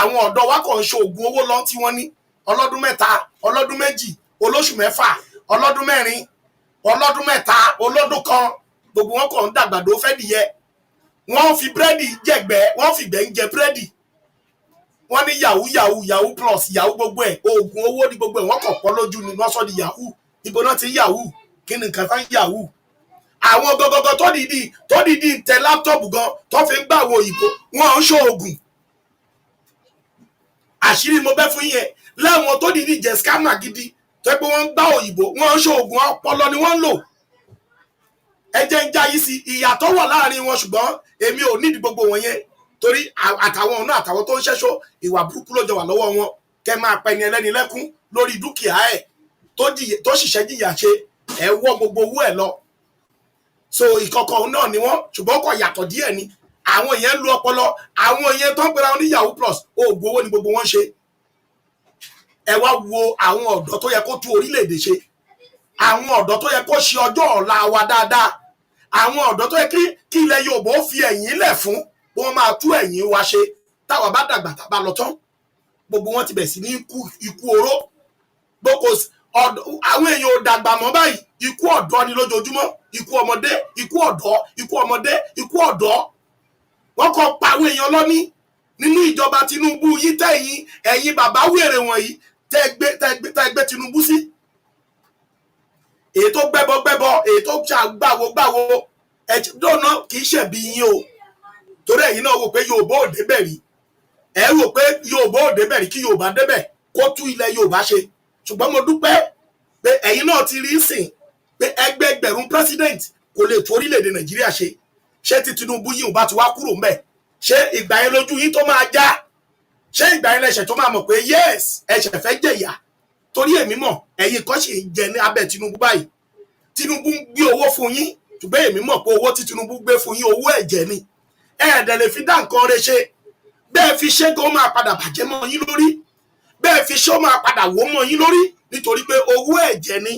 àwọn ọ̀dọ́ wa kàn ń ṣe oògùn owó lọ tí wọ́n ní ọlọ́dún 3, ọlọ́dún 2, olóṣù 6, ọlọ́dún 4, ọlọ́dún 3, ọlọ́dún 1, gbogbo wọn kàn ń dàgbàdo fẹ́ nìyẹn. Wọ́n fi búrẹ́dì jẹ̀gbẹ́, wọ́n fi gbẹ́ ń jẹ búrẹ́dì. Wọ́n ní yahoo yahoo, yahoo plus, yahoo, gbogbo ẹ̀ oògùn owó ní gbogbo ẹ̀. Wọ́n kàn pọ́ lójú ni wọ́n sọ di yahoo. Ibo náà ti ń yahoo? Kí ni nǹkan tán yahoo? Àwọn gọgọgọ tó dìídì tẹ laptop gan tó fi ń gbà wo òyìnbó, wọn ń ṣoògùn. Àṣírí mo bẹ́ fún yẹn. Láwọn tó dìídì jẹ́ scammer gidi tó yẹ pé wọ́n ń gbá òyìnbó, wọ́n ń ṣoògùn, ọpọlọ ni wọ́n ń lò. Ẹ jẹ́ ń já yìí sí ìyàtọ̀ wà láàrin wọn, ṣùgbọ́n èmi ò nídìí gbogbo wọn yẹn, torí àtàwọn náà, àtàwọn tó ń ṣẹ́ṣọ́, ìwà burúkú ló jọ wà lọ́wọ́ wọn. Kẹ́ máa pa ẹni ẹlẹ́ni lẹ́kún lórí dúkìá ẹ̀ tó ṣiṣẹ́ jìyà ṣe, ẹ̀ wọ́ gbogbo owó ẹ̀ lọ. So ìkọ̀kọ̀ náà ni wọ́n, ṣùgbọ́n kò yàtọ̀ díẹ̀ ni. Àwọn yẹn ń lu ọpọlọ. Àwọn yẹn tó ń pera wọn ní yahoo plus, oògùn owó ni gbogbo wọn ń ṣe. Ẹ wá wo àwọn ọ̀dọ́ tó yẹ kó tún orílẹ̀-èdè ṣe, àwọn ọ̀dọ́ tó yẹ kó ṣe ọjọ́ ọ̀la wa dáadáa, àwọn ọ̀dọ́ tó yẹ kí ilẹ̀ Yorùbá ó fi ẹ̀yìn lẹ̀ fún, wọ́n máa tú ẹ̀yìn wa ṣe táwa bá dàgbà, tá bá lọ tán. Gbogbo wọn ti bẹ̀ sí ní ikú ikú oró. Gbogbo àwọn èèyàn ò dàgbà mọ́ báyìí. Ikú ọ̀dọ́ ni lójoojúmọ́, ikú ọmọdé, ikú ọ̀dọ́, ikú ọmọdé, ikú ọ̀dọ́. Wọ́n kàn pa àwọn èèyàn lọ́ní nínú ìjọba Tinubu yìí. Tẹ̀yìn ẹ̀yin bàbá wèrè wọ̀nyí tẹ́ gbé Tinubu sí, èyí tó gbẹ́bọ gbẹ́bọ, èyí tó gbàwó gbàwó, dọ́nà kì í ṣẹ̀bi yín o, torí ẹ̀yin náà wò pé Yorùbá ò débẹ̀ rí. Ẹ rò pé Yorùbá ò débẹ̀ rí, kí Yorùbá débẹ̀ kó tú ilẹ̀ Yorùbá ṣe. Ṣùgbọ́n mo dúpẹ́ pé ẹ̀yin náà ti rí sìn pé ẹgbẹgbẹ̀rún president kò lè tún orílẹ̀-èdè Nàìjíríà ṣe. Ṣé tí Tinubu yìí ò bá ti wá kúrò ńbẹ̀, ṣé ìgbà yẹn lójú yín tó máa já? Ṣé ìgbà yẹn lẹ̀ṣẹ̀ tó máa mọ̀ pé yes, ẹ̀ṣẹ̀ fẹ́ jẹ̀yà? Torí èmi mọ̀, ẹ̀yin kan sì ń jẹ ní abẹ́ Tinubu báyìí. Tinubu ń gbé owó fún yín, ṣùgbọ́n èmi mọ̀ pé owó tí Tinubu gbé fún yín, owó ẹ̀jẹ̀ ni. Ẹ̀ẹ́dẹ̀ lè fi dá nǹkan rẹ̀ ṣe. Bẹ́ẹ̀ fi ṣe gan, máa padà bàjẹ́ mọ́ yín lórí. Bẹ́ẹ̀ fi ṣe, ó máa padà wó mọ́ yín lórí, nítorí pé owó ẹ̀jẹ̀ ni.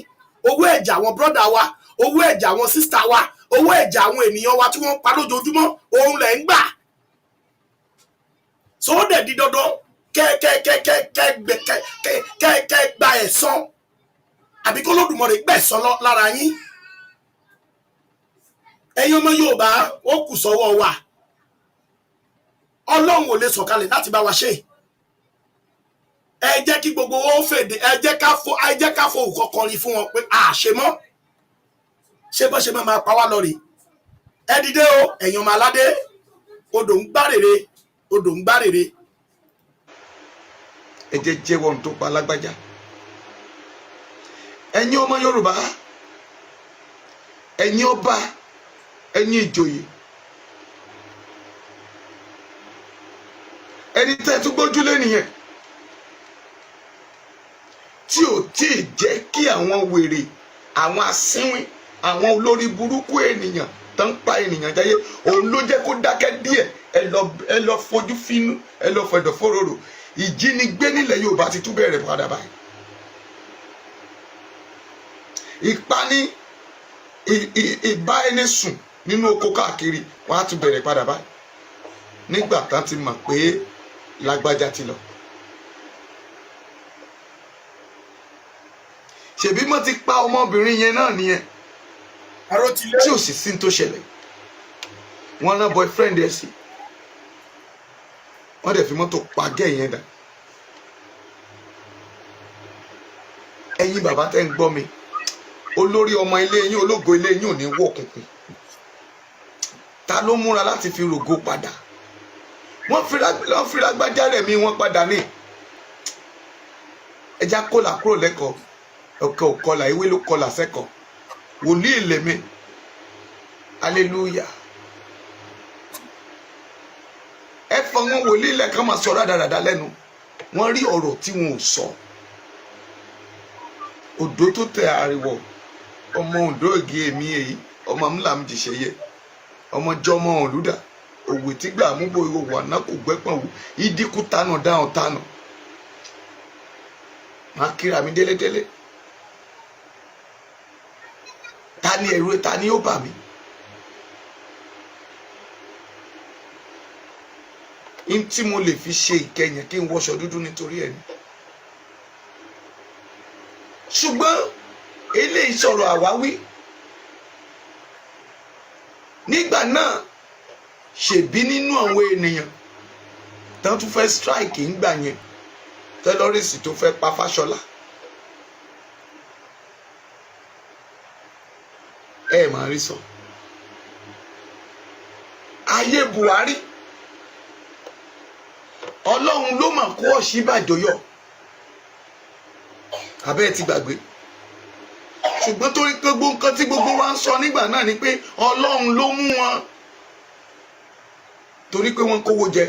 Owó ẹ̀jẹ̀ àwọn brother wa, owó ẹ̀jẹ̀ àwọn sister wa, owó ẹ̀jẹ̀ àwọn ènìyàn wa tí wọ́n ń pa lójoojúmọ́, òun lẹ̀ ń gbà. So ó dẹ̀ di dandan kẹ́ kẹ́ kẹ́ kẹ́ kẹ́ gbẹ kẹ́ kẹ́ kẹ́ kẹ́ gba ẹ̀san, àbí kó Olódùmarè gbẹ̀san lára yín. Ẹ̀yin ọmọ Yorùbá, ó kù sọ́wọ́ wa. Ọlọ́run ò lè sọ̀kalẹ̀ láti bá wa ṣe. Ẹ jẹ́ kí gbogbo wọn fèdè, ẹ jẹ́ ká fo nǹkan kọrin fún wọn pé a ṣe mọ́. Ṣé bọ́ ṣe máa pa wá lọ rè? Ẹ dìde o, ẹ̀yin ọmọ aládé. Odò ń gbárèrè, odò ń gbárèrè. Ẹ jẹ́ jẹ́wọ́ ohun tó pa lágbájá. Ẹ̀yin ọmọ Yorùbá, ẹ̀yin ọba, ẹ̀yin ìjòyè, ẹni tẹ́ ẹ tún gbójúlé nìyẹn tí ò tí ì jẹ́ kí àwọn wèrè, àwọn asínwín, àwọn olórí burúkú ènìyàn tó ń pa ènìyàn jáyé, òun ló jẹ́ kó dákẹ́ díẹ̀. Ẹ lọ fojú fínú, ẹ lọ fẹ̀dọ̀ fórórò. Ìjínigbé nílẹ̀ Yorùbá ti tún bẹ̀rẹ̀ padà báyìí. Ìpani, ìbá ẹni sùn nínú oko káàkiri, wọn á tún bẹ̀rẹ̀ padà báyìí nígbà tán ti mọ̀ pé lágbájá ti lọ. Ṣèbí mọ́ ti pa ọmọbìnrin yẹn náà nìyẹn Arótilé. tí ò sì sí ní tó ṣẹlẹ̀. Wọ́n rán boyfriend ẹ̀ sí, wọ́n dẹ̀ fi mọ́tò pa gẹ́ yẹn dà. Ẹ̀yin bàbá tẹ́ ń gbọ́ mi, olórí ọmọ ilé yín, ológo ilé yín ò ní wọ̀ kùnkùn. Ta ló múra láti fi rògo padà? Wọ́n fi lágbájá rẹ̀ mí wọ́n padà ní ẹja kólà kúrò lẹ́kọ̀ọ́. Ọ̀kẹ́ òkọlà, ewé ló kọlà sẹ́kọ̀ọ́. Wòlíì lèmi, hallelujah. Ẹ fọ wọn wòlíì lẹ́ẹ̀kan máa sọ rádaràda lẹ́nu. Wọ́n rí ọ̀rọ̀ tí wọn ò sọ. Odò tó tẹ àríwọ̀, ọmọ Oǹdó ègé èmi èyí, ọmọ amúlàmùjìṣẹyẹ, ọmọ jọmọ òlúdà òwe tí gbà múbo ìwò wà náà kò gbẹ́pọ̀n wò ìdínkù tánà dáhùn tánà. Máa kíra mi délédélé. Ta ni ẹ̀rù, ta ni ó bà mí? N tí mo lè fi ṣe ìkẹyìn, kí n wọṣọ dúdú nítorí ẹ̀ ni. Ṣùgbọ́n eléyìí sọ̀rọ̀ àwáwí nígbà náà. Ṣèbí nínú àwọn ènìyàn tán tún fẹ́ strike ńgbà yẹn, terrorist tó fẹ́ pa Fáṣọlá, ẹ máa rí sọ. Ayé Buhari, Ọlọ́run ló mà kó Ọ̀ṣínbàjò yọ, abẹ́ ẹ ti gbàgbé. Ṣùgbọ́n torí gbogbo nǹkan tí gbogbo wa ń sọ nígbà náà ni pé Ọlọ́run ló mú wọn, torí pé wọ́n kówó jẹ,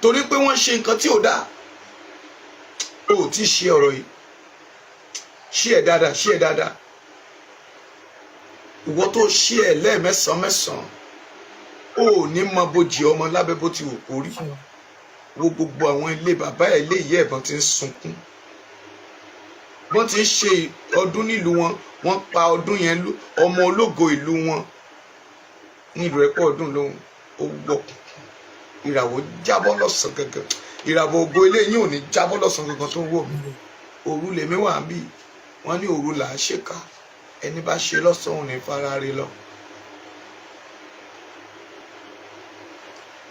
torí pé wọ́n ṣe nǹkan tí ò dáa. O ò tí ì ṣe ọ̀rọ̀ yìí, ṣí ẹ̀ dáadáa, ṣí ẹ̀ dáadáa. Ìwọ tó ṣí ẹ̀ lẹ́ẹ̀mẹ́sàn-án mẹ́sàn-án, o ò ní mọ bójì ọmọ lábẹ́ bó ti wù kó rí. Wo gbogbo àwọn ilé bàbá ẹ̀, ilé ìyá ẹ̀bọ̀n ti ń sunkún. Wọ́n ti ń ṣe ọdún nílùú wọn, wọ́n pa ọdún yẹn, ọmọ ológo ìlú wọn ní ìlú rẹ̀ pọ̀. Ọdún lóhùn ó wọ̀, ìràwọ̀ jábọ́ lọ́sàn gangan. Ìràwọ̀ ògo ilé yín ò ní jábọ́ lọ́sàn gangan. Tó ń wò mí, òru lèmi wà ń bì. Wọ́n ní òru là á ṣèkà, ẹni bá ṣe lọ́sàn-án ò ní fara rí lọ.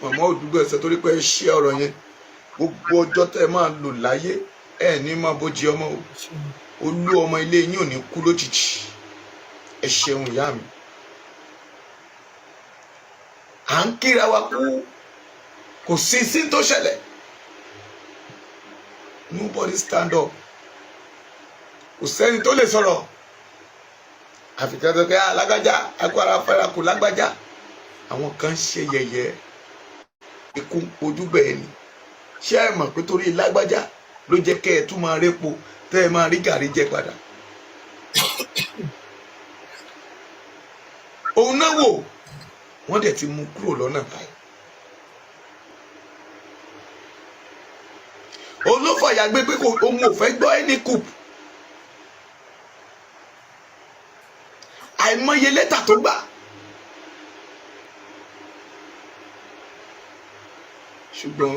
Màmá òdúgbò ẹsẹ̀, torí pé ẹ ṣe ọ̀rọ̀ yẹn, gbogbo ọjọ́ tẹ́ ẹ máa lò láyé, ẹ ní máa bójì ọmọ o. Olú ọmọ ilé yín ò ní kú lójijì. Ẹ ṣeun, ìyá mi. À ń kíra wa kú, kò sí sí tó ṣẹlẹ̀. Nobody stand up, kò sẹ́ni tó lè sọ̀rọ̀, àfikẹ́ tó kẹ́ alágbájá akó ara fẹ́ra kò lágbájá. Àwọn kan ṣe yẹ̀yẹ́, ikú ń pojú bẹ́ẹ̀ ni. Ṣé ẹ mọ̀ pé torí lágbájá ló jẹ́ kẹ́ ẹ tún máa répo, tẹ́ ẹ máa rí gàrí jẹ padà? Òun náà wò, wọ́n dẹ̀ ti mú kúrò lọ́nà báyìí. Òun ló fàyà gbé pé òun ò fẹ́ gbọ́ any coup. Àìmọye lẹ́tà tó gbà, ṣùgbọ́n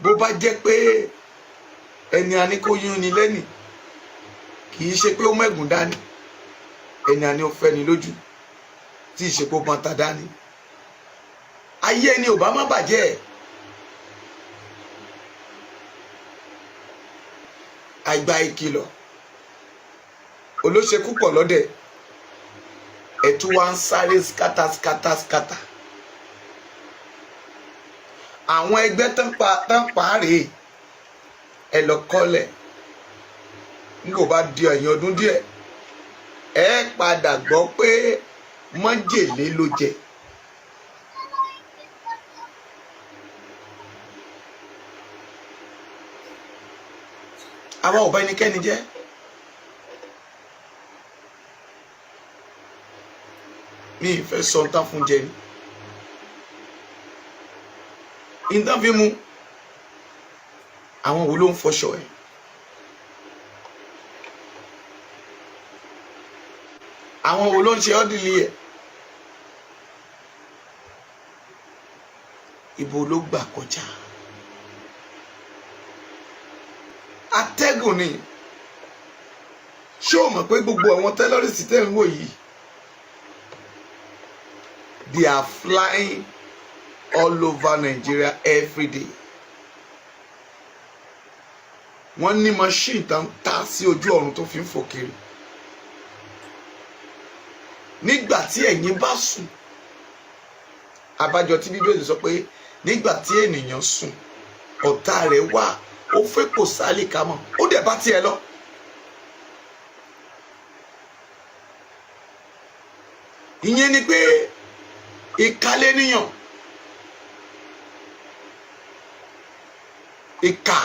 bó bá jẹ́ pé ẹni a ní kó yún ni lẹ́nì, kì í ṣe pé ó mẹ́gùn dání, ẹni a ní ó fẹ́ ni lójú, tí ì ṣe pé ó pọn ta dání, ayé ẹni ò bá má bàjẹ́. Àìgbà ìkìlọ̀ olóṣèkú pọ̀ lọ́dẹ̀, ẹ̀tún wa ń sáré skata skata skata. Àwọn ẹgbẹ́ tán pa á rèé, ẹ lọ kọ́lẹ̀. N kò bá di ẹ̀yìn ọdún díẹ̀, ẹ padà gbọ́ pé májèlé ló jẹ. Àwa ò bá ẹnikẹ́ni jẹ́. Mi ì fẹ́ sọ tán fún jẹ ni nǹkan fi mu. Àwọn wo ló ń fọṣọ ẹ? Àwọn wo ló ń ṣe ọ́dìlì ẹ? Ibo ló gbà kọjá? Atẹ́gùn ni. Ṣé o mọ̀ pé gbogbo àwọn terrorist tẹ́ ń wò yìí, they are flying all over Nigeria every day? Wọ́n ní machine tá ń ta sí ojú ọ̀run tó fi ń fò kiri nígbà tí ẹ̀yin bá sùn. Abájọ tí Bíbélì sọ pé nígbà tí ènìyàn sùn, ọ̀tá rẹ̀ wà, ó fẹ́ kò sálì kámọ̀, ó dẹ̀ bá tiẹ̀ lọ. Ìyẹn ni pé ìkàlẹ̀ níyàn, ìkà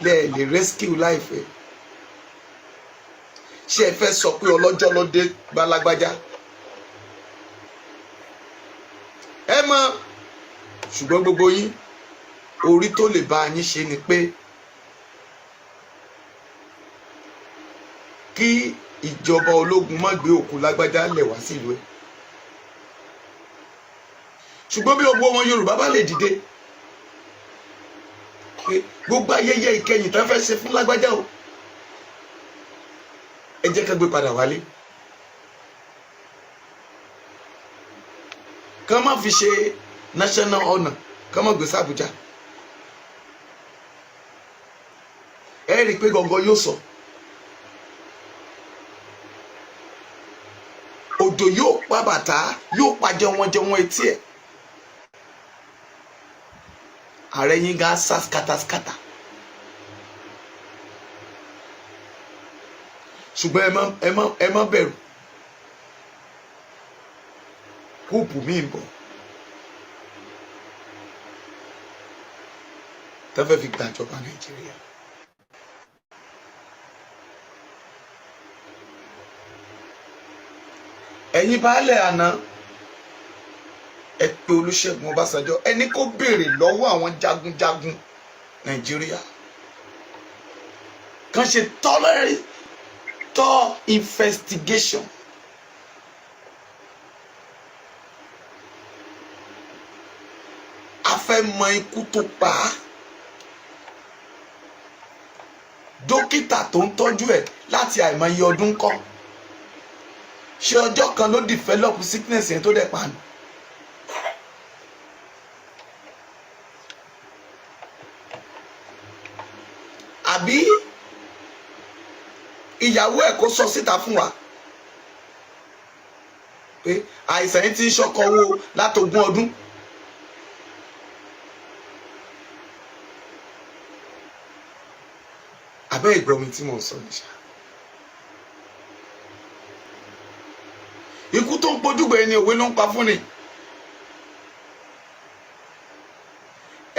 lẹ́ẹ̀ lè rescue life ẹ̀. Ṣé ẹ fẹ́ sọ pé ọlọ́jọ́ ló dé bálágbájá? Ṣùgbọ́n gbogbo yín, orí tó lè bá yín ṣe ni pé kí ìjọba ológun má gbé òkú lágbájá lẹ̀ wá sílùú ẹ̀. Ṣùgbọ́n bí gbogbo ọmọ Yorùbá bá lè dìde pé gbogbo ayẹyẹ ìkẹyìn tán fẹ́ ṣe fún lágbájá o, ẹ jẹ́ ká gbé padà wálé, ká má fi ṣe national honour, ká má gbé sí Àbújá, ẹ rí i pé gọ́ngọ́ yóò sọ, òjò yóò pa bàtà, yóò pa jẹun jẹun etí ẹ̀, ààrẹ yín gá sá skátàskátà. Ṣùgbọ́n ẹ má bẹ̀rù, coup míì ń bọ̀ tó fẹ́ fi gbàjọba Nàìjíríà. Ẹ̀yin baálẹ̀ àná, ẹ pé Olúṣẹ́gun Ọbásanjọ́, ẹni kó béèrè lọ́wọ́ àwọn jagunjagun Nàìjíríà kan ṣe tolerate thorough investigation. A fẹ́ mọ ikú tó pa á, dókítà tó ń tọ́jú ẹ̀ láti àìmọye ọdún kọ́, ṣé ọjọ́ kan ló develop sickness yẹn tó dẹ̀ pa ni? Àbí ìyàwó ẹ̀ kó sọ síta fún wa pé àìsàn yìí ti ń ṣọkọ owó látogún ọdún. Abẹ́ ìgbọ́ mi tí mò ń sọ ní ṣá. Ikú tó ń pojúgbà ẹni, òwe ló ń pa fún ni.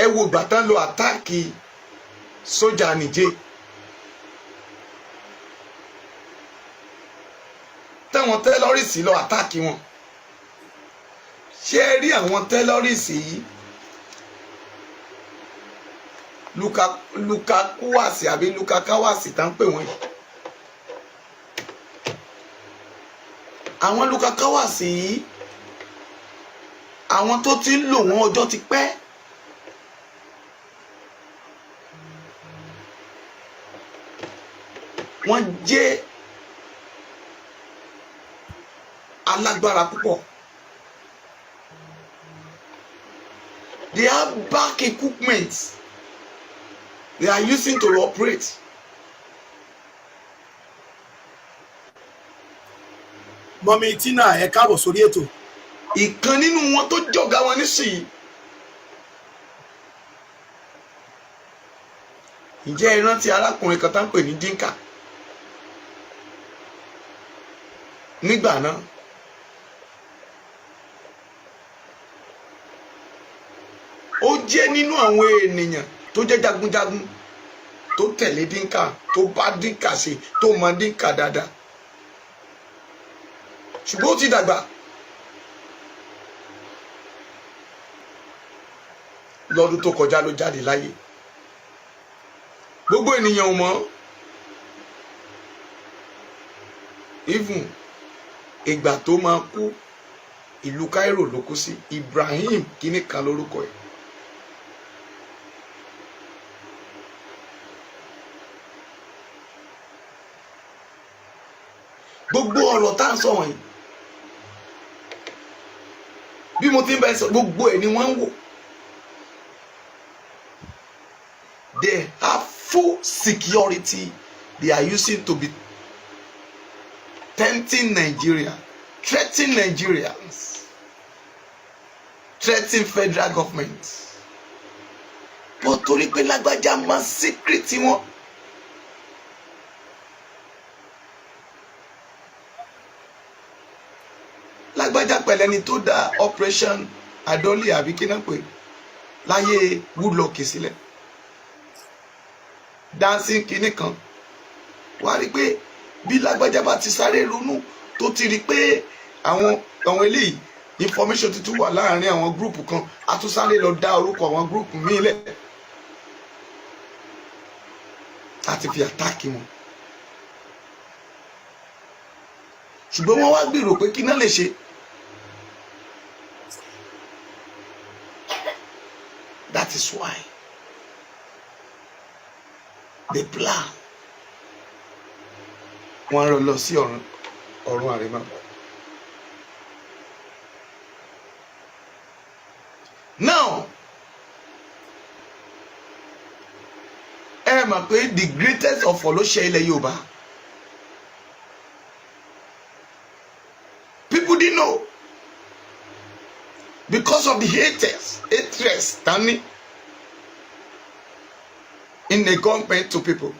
Ẹ wo ìgbà tán lọ attack sójà Nìjẹ̀, táwọn terrorist lọ attack wọn. Ṣé ẹ rí àwọn terrorist yìí, Lukakuwasi àbí Lukakawasi tá ń pè wọ́n yìí, àwọn Lukakawasi yìí, àwọn tó ti ń lò wọ́n ọjọ́ ti pẹ́. Wọ́n jẹ́ alágbára púpọ̀. They have back equipment they are using to operate. Mummy Tina, ẹ káàbọ̀ sórí ètò. Ìkan nínú wọn tó jọ̀gá wọn nísìnyí, ǹjẹ́ ẹ rántí arákùnrin kan tá ń pè ní Dinka nígbà náà? Ó jẹ́ nínú àwọn ènìyàn tó jẹ́ jagunjagun tó tẹ̀lé Dinka, tó bá Dinka ṣe, tó mọ Dinka dáadáa, ṣùgbọ́n ó ti dàgbà. Lọ́dún tó kọjá ló jáde láyé. Gbogbo ènìyàn ò mọ̀. Even ìgbà tó máa kú, ìlú Cairo ló kú sí. Ibrahim kíní kan lórúkọ ẹ̀. Gbogbo ọ̀rọ̀ tá à ń sọ wọ̀nyí, bí mo ti ń bẹ sọ, gbogbo ẹ̀ ni wọ́n ń wò. They have full security they are using to be tempting Nigeria, threatening Nigerians, threatening federal government. But torí pé lágbájá máa secret wọn, lágbájá pẹ̀lẹ́ ni tó dá Operation Adoli àbí kí náà pè láyé Goodluck sílẹ̀, dancing kinní kan, wàá rí i pé bí lágbájá bá ti sáré ronú, tó ti rí i pé àwọn eléyìí Information tuntun wà láàrin àwọn group kan, a tún sáré lọ dá orúkọ àwọn group míì lẹ̀ láti fi attack wọn. Ṣùgbọ́n wọ́n wá gbèrò pé kí náà lè ṣe. That is why they plan. Wọ́n rán lọ sí ọ̀run ọ̀run àrèmábọ̀. Now, ẹ mọ̀ pé the greatest ọ̀fọ̀ ló ṣe ilẹ̀ Yorùbá. People didn't know because of the haters, hatred standing in the government to people.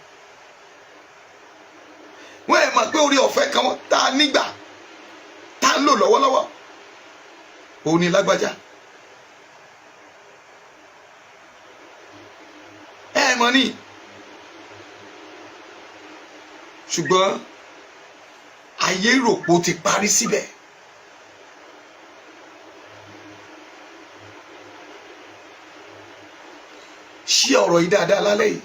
Wọ́n ẹ̀ mọ̀ pé orí ọ̀fẹ́ kan wọ́n tá a nígbà tá a ń lò lọ́wọ́lọ́wọ́ òun ni lágbájá. Ẹ mọ̀ ní, ṣùgbọ́n ayé rògbò ti parí síbẹ̀. Ṣí ọ̀rọ̀ yìí dáadáa lálẹ́ yìí.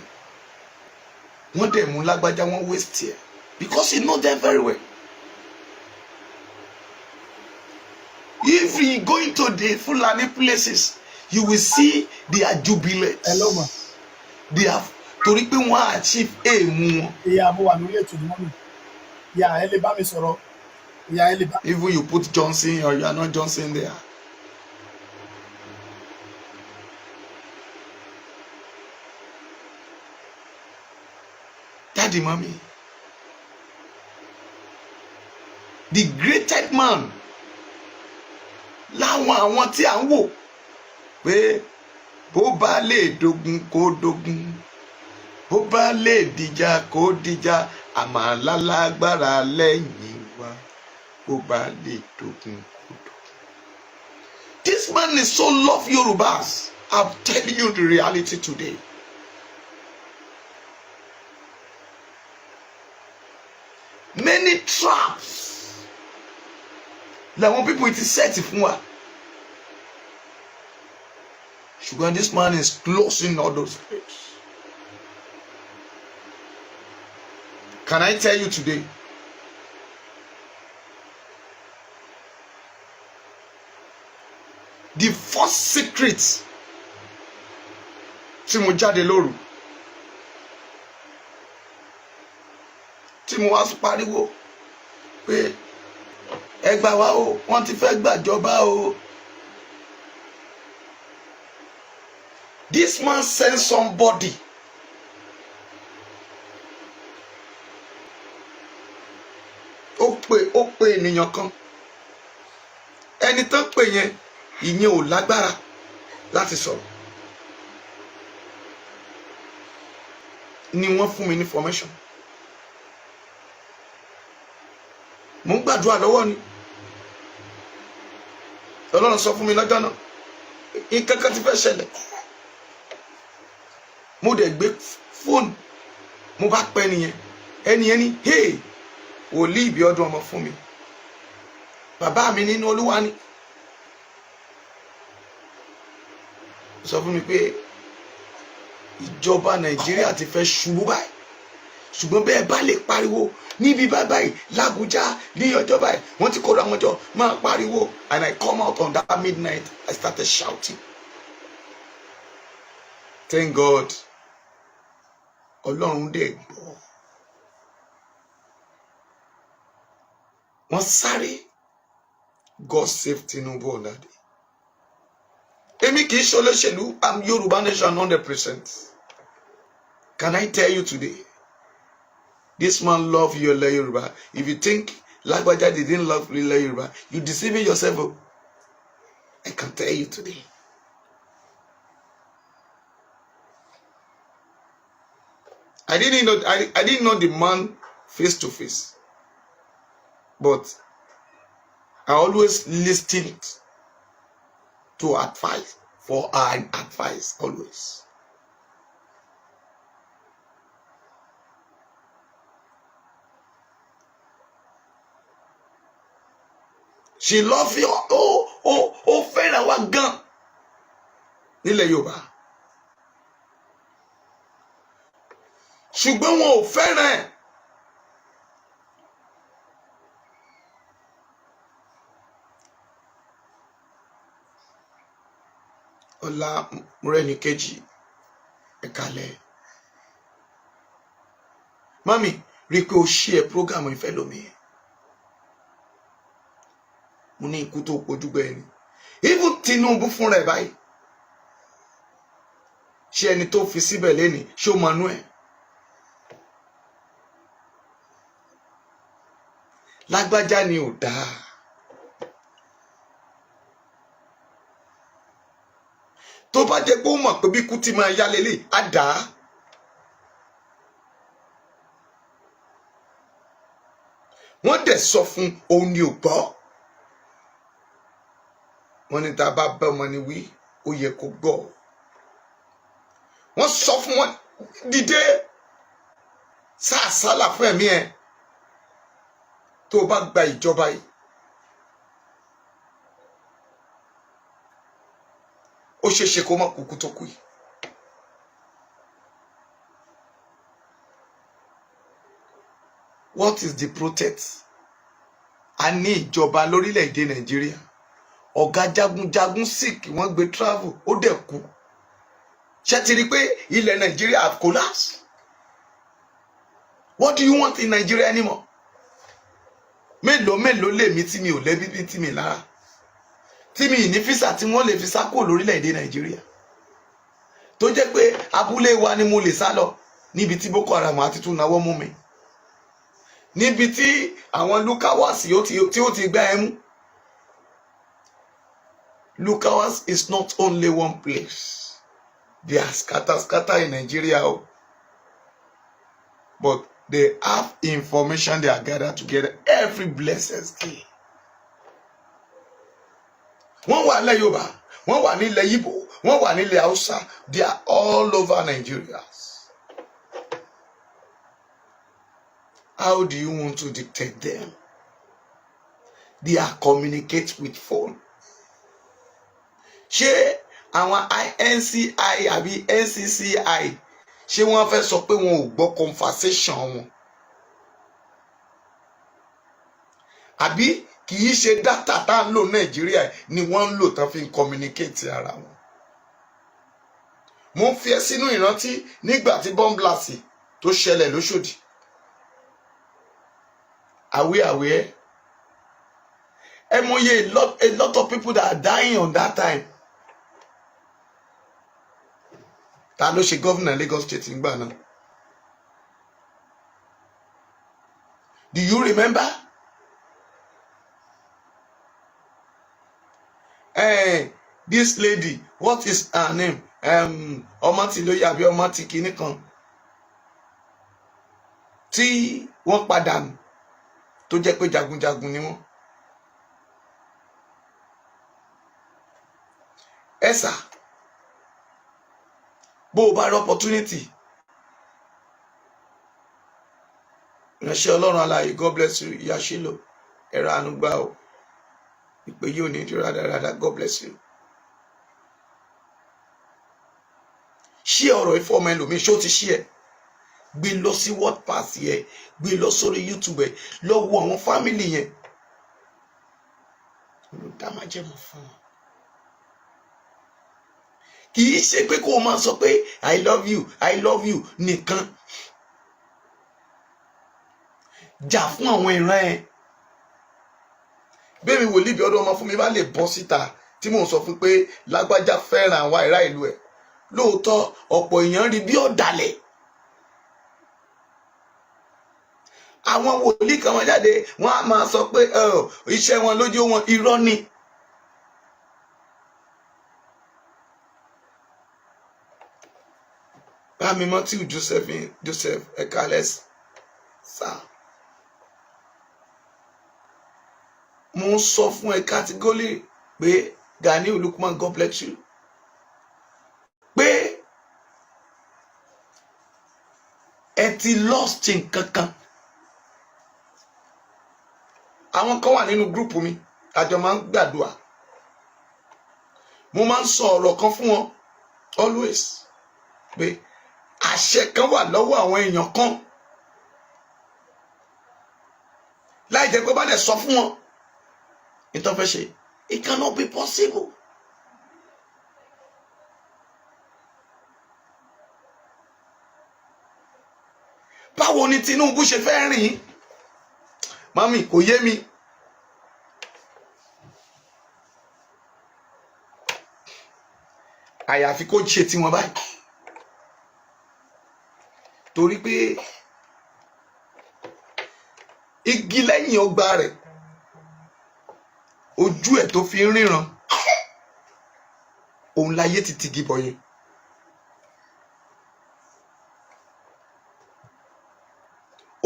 Wọ́n dẹ̀ mú lágbájá, wọ́n waste ẹ̀ because he know them very well. If you go into the Fulani places, you will see they are jubilate. Hello, ma. They have, torí pé wọ́n achieve aim wọn. Ìyá, mo wà lórí ètò ní, mummy. Ìyá, ẹ lè bá mi sọ̀rọ̀. Ìyá, ẹ lè bá. Even you put Johnson or you are not Johnson there. Daddy, mommy, the greatest man láwọn àwọn tí à ń wò pé bó bá lè dogun kó dogun, bó bá lè dìjà kó dìjà, àmàlà lágbára lẹ́yìn wa, bó bá lè dogun kó dogun. This man is so love Yorubas. I'm telling you the reality today. Many traps làwọn people ti set fún wa, ṣùgbọ́n this man is closing all those places. Can I tell you today? The first secret tí mo jáde lóru, tí mo wá pariwo pé ẹ gbà wá o, wọ́n ti fẹ́ gbàjọba o. This man sent somebody ó pe ènìyàn kan. Ẹni tó pè yẹn, ìyẹn ò lágbára láti sọ̀rọ̀, ni wọ́n fún mi ní information. Mo ń gbàdúrà lọ́wọ́ ni Ọlọ́run sọ fún mi lọ́jọ́ náà, nǹkan kan ti fẹ́ ṣẹlẹ̀. Mo dẹ̀ gbé fóònù, mo bá pẹ́ nìyẹn. Ẹni yẹn ní, "Hey, wòlíì Ìbíọdún ọmọ fún mi, bàbá mi nínú Olúwa ni." Sọ fún mi pé ìjọba Nàìjíríà ti fẹ́ ṣubú báyìí, ṣùgbọ́n bẹ́ẹ̀ bá lè pariwo níbi báyìí l'Ábújá ní ọjọ́ báyìí, wọ́n ti kóra wọn jọ, máa pariwo. And I come out on that midnight, I started shouting. Thank God, Ọlọ́run dẹ̀ gbọ́. Wọ́n sáré. God save Tinubu on that day. Èmi kì í ṣe olóṣèlú. I'm Yorùbá nation 100%. Can I tell you today, this man love ilẹ̀ Yorùbá. If you think Lágbájá didn't love ilẹ̀ Yorùbá, you deceiving yourself o. I can tell you today. I didn't know the man face to face, but I always listened to advice, for an advice always. She love you. Ó fẹ́ràn wa gan nílẹ̀ Yorùbá, ṣùgbọ́n wọn ò fẹ́ràn ẹ̀. Ọlá Mọ́rẹ́níkejì, ẹ̀kalẹ̀. Mami, rí i pé o ṣí ẹ program ìfẹ́ lómi. Mo ní ikú tó pojú gbẹ ni. Even Tinubu fúnra ẹ̀ báyìí, ṣé ẹni tó fi síbẹ̀ lẹ́ni, ṣé ó mọnú ẹ̀? Lágbájá ni ò dáa. Tó bá jẹ́ pé ó mọ̀ pé bí ikú ti máa yá lélẹ̀, á dà á. Wọ́n dẹ̀ sọ fún òun ni ò gbọ́. Wọ́n ní tá a bá bá ọmọ ni wí, ó yẹ kó gbọ́. Wọ́n sọ fún wọn, dìde sáàsálà fún ẹ̀mí ẹ̀, tó o bá gba ìjọba yìí, ó ṣeé ṣe kó má kúkú tó kú yìí. What is the protest? A ní ìjọba lórílẹ̀‐èdè Nàìjíríà, ọ̀gá jagunjagun sick, wọ́n gbé travel, ó dẹ̀ kú. Ṣé ti rí i pé ilẹ̀ Nàìjíríà have collapsed? What do you want in Nigeria anymore? Mélòó mélòó lèmi tí mi ò lẹ́bí bí tí mi lára, tí mi ní visa tí wọ́n lè fi sá kúrò lórílẹ̀‐èdè Nàìjíríà, tó jẹ́ pé abúlé wa ni mo lè sá lọ, níbi tí Boko Haram àti tún náwó mú mi, níbi tí àwọn Lakurawas tí ó ti gbá ẹ mú. Lakurawas is not only one place. They are scatter scatter in Nigeria o, but they have information they are gathered together every blessed day. Wọ́n wà nílẹ̀ Yorùbá, wọ́n wà nílẹ̀ Ìgbò, wọ́n wà nílẹ̀ Haúsá. They are all over Nigeria. How do you want to dictate them? They are communicate with phone. Ṣé àwọn INCI àbí NCCI, ṣé wọ́n fẹ́ sọ pé wọn ò gbọ́ conversation wọn, àbí kì í ṣe data tá à ń lò Nàìjíríà ni wọ́n ń lò tán fi ń communicate ara wọn? Mo ń fi ẹ́ sínú ìrántí nígbà tí bomb blast tó ṣẹlẹ̀ lóṣòdì. Are we aware? Ẹ mọye a lot of people that are dying on that time. Ta ló ṣe governor Lagos State nígbà náà? Do you remember? This lady, what is her name? Ọmọ tí lóye àbí ọmọ tí kinní kan tí wọ́n padà nù, tó jẹ́ pé jagunjagun ni wọ́n. Ẹ sà, bó o bá rí opportunity, ìránṣẹ́ Ọlọ́run alààyè, God bless you. Ìyá Ṣílò, ẹ̀rọ àánú gbà o. Ìpè yìí ò ní di rádaràda. God bless you. Ṣí ọ̀rọ̀ ìfọ́mọ ẹlòmíì. Ṣó ti ṣí ẹ? Gbé lọ sí WordPress yẹ, gbé lọ sórí YouTube ẹ, lọ wo àwọn family yẹn ló dá májẹ̀mú fún wọn. Kì í ṣe pé kó o máa sọ pé "I love you, I love you" nìkan. Jà fún àwọn ìran ẹ. Bẹ́ẹ̀ni, wòlíì bí ọdún ọmọ fún mi bá lè bọ́ síta tí mò ń sọ fún pé lágbájá fẹ́ràn àwọn ará ìlú ẹ̀ lóòótọ́, ọ̀pọ̀ èèyàn rí bí ọ̀dàlẹ̀. Àwọn wòlíì kan wọn jáde, wọn á máa sọ pé iṣẹ́ wọn lójú wọn. Irọ́ ni. Bámi Matthew Josephine Joseph, ẹ̀ka sá. Mo ń sọ fún ẹ categorically pé Gani Lukman, God bless you, pé ẹ ti lost nǹkan kan. Àwọn kan wà nínú group mi. Àjọ máa ń gbàdúrà. Mo máa ń sọ ọ̀rọ̀ kan fún wọn always pé àṣẹ kan wà lọ́wọ́ àwọn èèyàn kan, láì jẹ́ pé bá dẹ̀ sọ fún wọn nítorí fẹ́ ṣe. It cannot be possible. Báwo ni Tinubu ṣe fẹ́ rìn? Mami, kò yé mi. Àyàfi kó ṣe tiwọn báyìí, torí pé igi lẹ́yìn ọgbà rẹ̀, ojú ẹ̀ tó fi ń ríran, òun láyé ti tigi bọ̀ yẹn.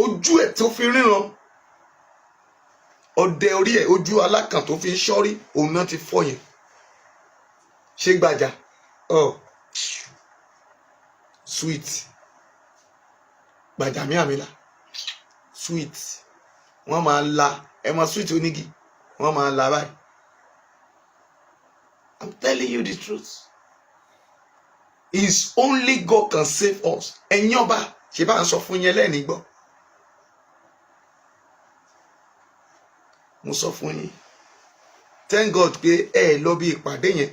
Ojú ẹ̀ tó fi ríran, ọdẹ orí ẹ̀, ojú alákàn tó fi ń ṣọ́rí, òun náà ti fọ́ yẹn. Ṣé gbàjà ọ sweet Gbàjàmíàmílà sweet, wọ́n máa la ẹ mọ sweet onígi, wọ́n máa la báyìí. I'm telling you the truth. Is only God can save us. Ẹ̀yin ọba, ṣe bá ń sọ fún yẹn lẹ́ẹ̀ni gbọ́. Mo sọ fún yín, thank God pé ẹ lọ bí ìpàdé yẹn,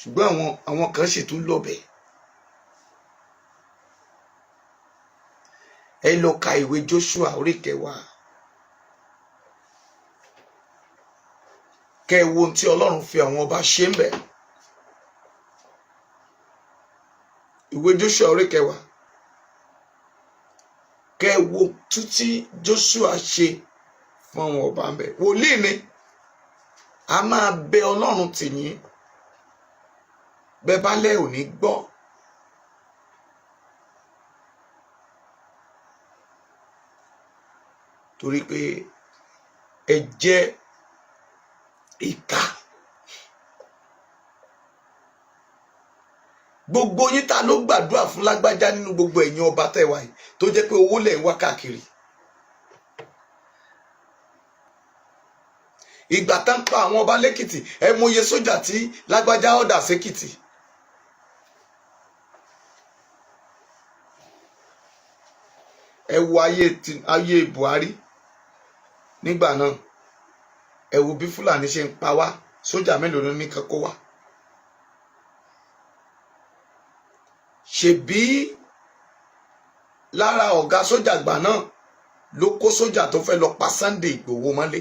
ṣùgbọ́n àwọn kan sì tún lọ bẹ̀. Ẹ lọ ka ìwé Joshua orí 10, kẹ́ ẹ wo ohun tí Ọlọ́run fi àwọn ọba ṣe ń bẹ̀. Ìwé Joshua orí 10, kẹ́ ẹ wo títí Joshua ṣe fún àwọn ọba ń bẹ̀. Wòlíì ni a máa bẹ Ọlọ́run tì yín, bẹ́ẹ̀ bá lẹ́ ò ní gbọ́. Torí pé ẹ jẹ́ ìkà. Gbogbo yín, ta ló gbàdúrà fún lágbájá nínú gbogbo ẹ̀yin ọba tẹ̀wá yìí tó jẹ́ pé owó lẹ̀ ń wá káàkiri? Ìgbà tá ń pa àwọn ọba lẹ́kìtì, ẹ mọye sójà tí lágbájá ọ̀dà sékìtì. Ẹ wo ayé Buhari nígbà náà, ẹ wo bí Fúlàní ṣe ń pa wá. Sójà mélòó ló ní kan kó wá? Ṣebí lára ọ̀gá sójà gbà náà ló kó sójà tó fẹ́ lọ pa Sunday Ìgbòho mọ́lé.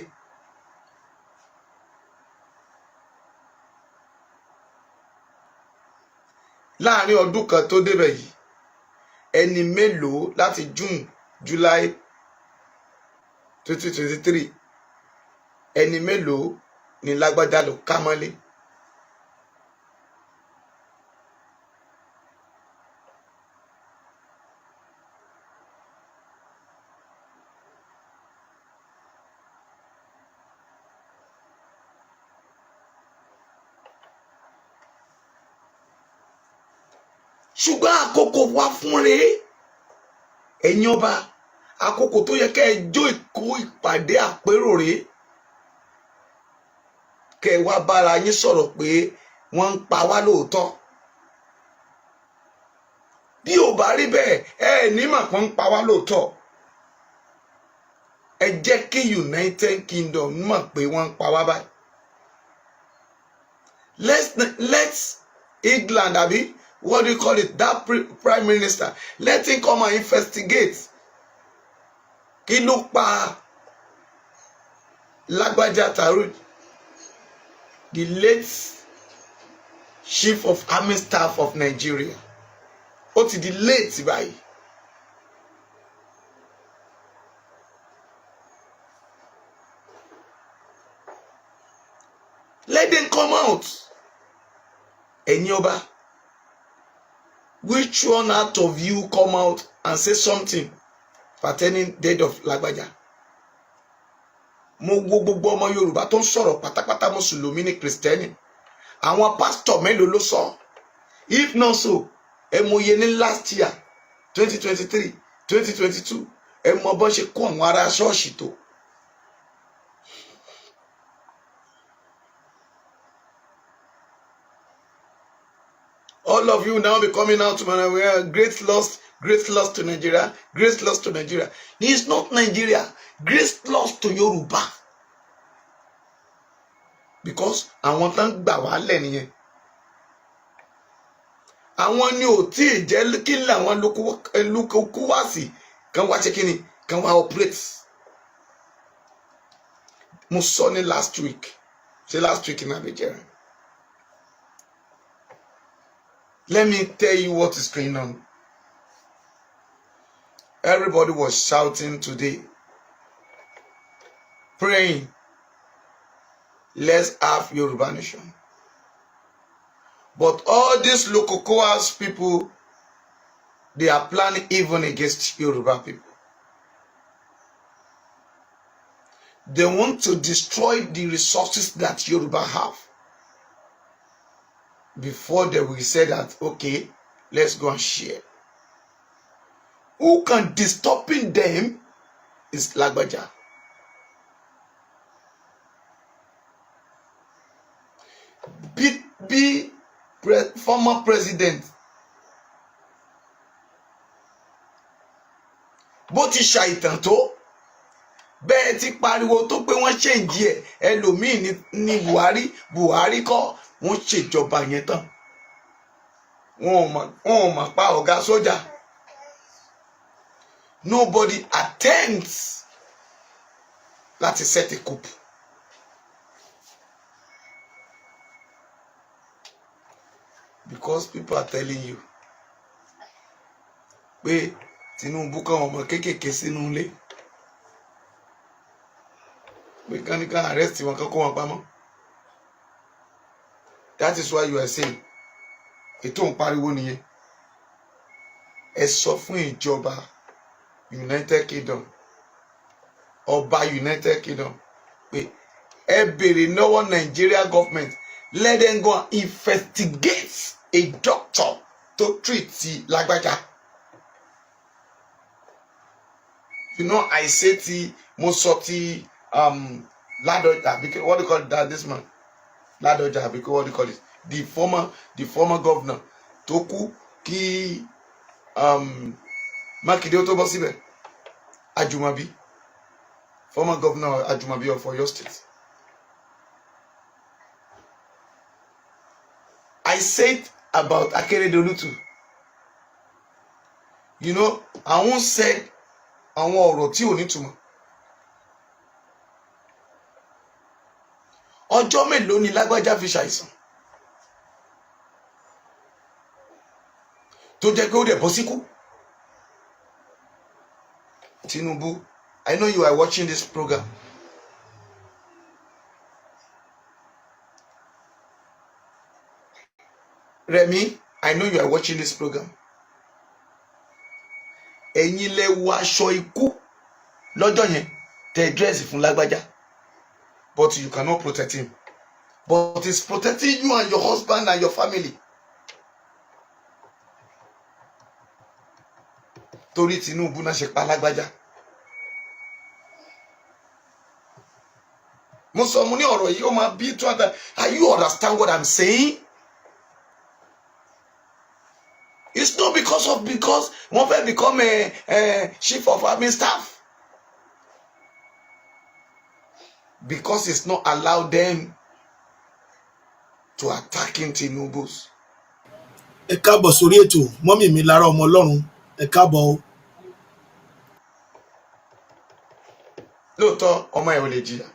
Láàrin ọdún kan tó débẹ̀ yìí, ẹni mélòó láti June, July 2023, ẹni mélòó ni lágbájá ló ká mọ́lé? Ṣùgbọ́n àkókò wá fún rèé, ẹ̀yin ọba, àkókò tó yẹ kẹ́ ẹ jó ìkó ìpàdé àpérò rèé, kẹ́ ẹ wá bára yín sọ̀rọ̀ pé wọ́n ń pa wá lóòótọ́. Bí ò bá rí bẹ́ẹ̀, ẹ ní mà pọ́n ń pa wá lóòótọ́. Ẹ jẹ́ kí United Kingdom mọ̀ pé wọ́n ń pa wá báyìí. Let's England, àbí what do you call it, that prime minister, let him come and investigate kí ló pa lágbájá Taru, the late chief of army staff of Nigeria. Ó ti di late báyìí. Let them come out. Ẹ̀yin ọba, which one out of you come out and say something pertaining death of lágbájá? Mo wo gbogbo ọmọ Yorùbá tó ń sọ̀rọ̀ pátápátá, mùsùlùmí ní kìrìsìtẹ́nì, àwọn pásítọ̀ mélòó ló sọ? If not so, ẹ mọye ní last year, 2023, 2022, ẹ mọ bọ́n ṣe kó àwọn ará ṣọ́ọ̀ṣì tó. All of you now be coming out to man, great loss, great loss to Nigeria, great loss to Nigeria. It's not Nigeria, great loss to Yoruba. Because àwọn tán gbà wá lẹ̀ nìyẹn. Àwọn ni ò tí ì jẹ́ kí làwọn lukuwasi kan wá ṣe kí ni kan wá operate. Mo sọ ní last week, ṣé last week ní Abidjan. Let me tell you what is going on. Everybody was shouting today, praying, let's have Yoruba nation. But all these Lokokoas people, they are planning even against Yoruba people. They want to destroy the resources that Yoruba have before they will say that, okay, let's go and share. Who can disturbing them is Lagbaja. Bí former president bó ti ṣàìtàn tó bẹ́ẹ̀ ti pariwo tó pé wọ́n change ẹ̀, ẹlòmíì ní Buhari. Buhari kọ́, wọ́n ṣèjọba yẹn tán, wọn ò mọ̀ pa ọ̀gá sójà. Nobody attempts láti set a coup. Because people are telling you pé Tinubu kọ́ ọmọ kéékèèké sínú ilé pé kán ní kán arrest wọn, kán kó wọn pamọ́. That is why you are saying ètò ń pariwo nìyẹn. Ẹ sọ fún ìjọba United Kingdom, ọba United Kingdom, pé ẹ béèrè lọ́wọ́ Nigeria government, let them go and investigate a doctor to treat lágbájá. I say ti mo sọ ti Ládọjà àbí what do you call that, this man Ládọjà àbí what do you call it, the former governor tó kú kí Mákindé ó tó bọ́ síbẹ̀, Ajumabi, former governor Ajumabi of Oyo State. I said about Akeredolu too. Àwọn said àwọn ọ̀rọ̀ tí ò nítumọ̀. Ọjọ́ mélòó ni lágbájá fi ṣàìsàn tó jẹ́ pé ó dẹ̀ bọ́ síkú? Tinubu, I know you are watching this program. Remi, I know you are watching this program. Ẹ̀yin lẹ wọ aṣọ ikú lọ́jọ́ yẹn tẹ dress fún lágbájá, but you cannot protect him, but he's protecting you and your husband and your family. Torí Tinubu náà ṣe pa lágbájá. Mo sọ, mo ní ọ̀rọ̀ yìí ó máa bí tó àtà. Are you understand what I'm saying? It's not because wọ́n fẹ́ become a chief of army staff, because it's not allow them to attacking Tinubu's. Ẹ káàbọ̀ sórí ètò, mummy mi lára ọmọ Ọlọ́run, ẹ káàbọ̀ o. Lóòótọ́, ọmọ ẹ̀ ò lè jìyà,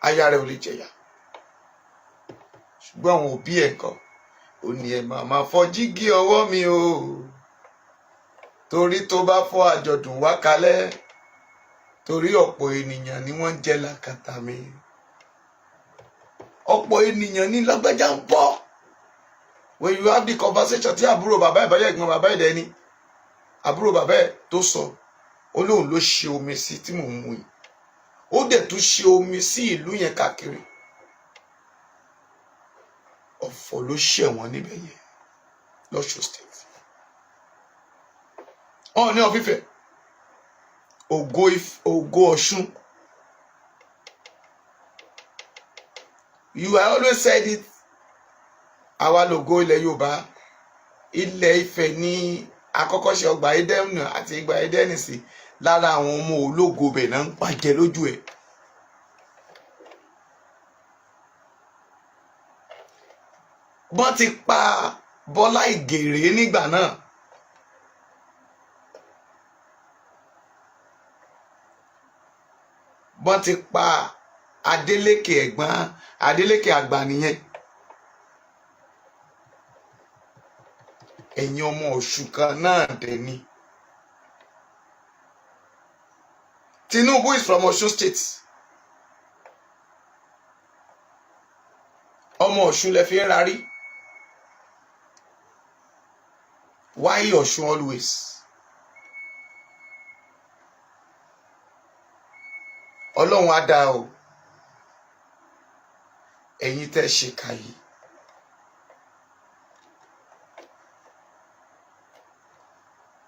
aya rẹ̀ ò lè jẹ̀yà, ṣùgbọ́n àwọn òbí ẹ̀ kọ́ ò ní ẹ̀ máa máa fọ́ jígí ọwọ́ mi o, torí tó bá fọ́ àjọ̀dún wá kalẹ̀, torí ọ̀pọ̀ ènìyàn ni wọ́n ń jẹ làkàtà mi, ọ̀pọ̀ ènìyàn ní lágbájá ń bọ̀. When you have the conversation tí àbúrò bàbá ẹ̀ báyẹ̀, ẹ̀gbọ́n bàbá ẹ̀ dẹ́ni àbúrò bàbá ẹ̀ tó sọ, ó lóun ló ṣe omi sí tí mò ń mu yìí, ó dẹ̀ tún ṣe omi sí ìlú yẹn káàkiri. Ọ̀fọ̀ ló ṣẹ̀wọ̀n níbẹ̀ yẹn lọ́ṣùn State. Ọọ̀ni of Ifẹ̀, ògo Ọ̀ṣun. You, I always said it, àwa lògo ilẹ̀ Yorùbá. Ilẹ̀ Ifẹ̀ ní àkọ́kọ́ ṣe ọgbà Édẹ́nì àti ìgbà Édẹ́nì sí lára àwọn ọmọ ológo bẹ̀ náà ń pàjẹ́ lójú ẹ̀. Wọ́n ti pa Bọ́lá Ìgèrè nígbà náà. Wọ́n ti pa Adélékè, ẹ̀gbọ́n Adélékè àgbà nìyẹn. Ẹ̀yin ọmọ Ọ̀ṣun kan náà dẹ̀ ni. Tinubu is from Ọ̀ṣun State. Ọmọ Ọ̀ṣun lẹ fi ń rarí. Why Ọ̀ṣun always? Ọlọ́run á dá o. Ẹ̀yin tẹ́ ṣèkà yìí,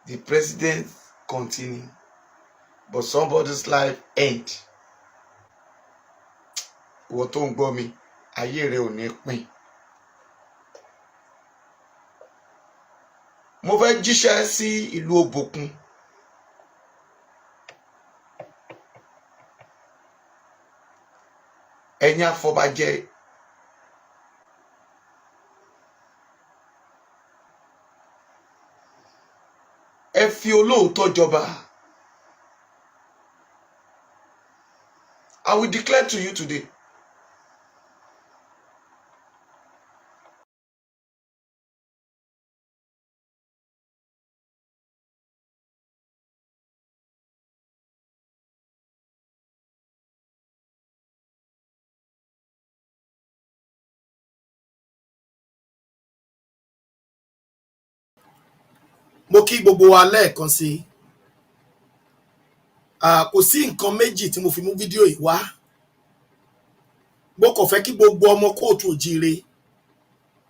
the president continue, but somebody's life end. Ìwọ tó ń gbọ́ mi, ayé rẹ ò ní pín. Mo fẹ́ jíṣẹ́ sí ìlú Òbòkun. Ẹ̀yin afọbajẹ, ẹ fi olóòótọ́ jọba. I will declare to you today, Mo kí gbogbo wa lẹ́ẹ̀kan sí i. Kò sí nǹkan méjì tí mo fi mú fídíò yìí wá. Mo kàn fẹ́ kí gbogbo ọmọ káàárọ̀ oòjíire,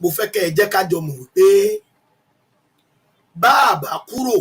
mo fẹ́ kẹ́ ẹ jẹ́ ká jọ mọ̀ wípé bá a bá kúrò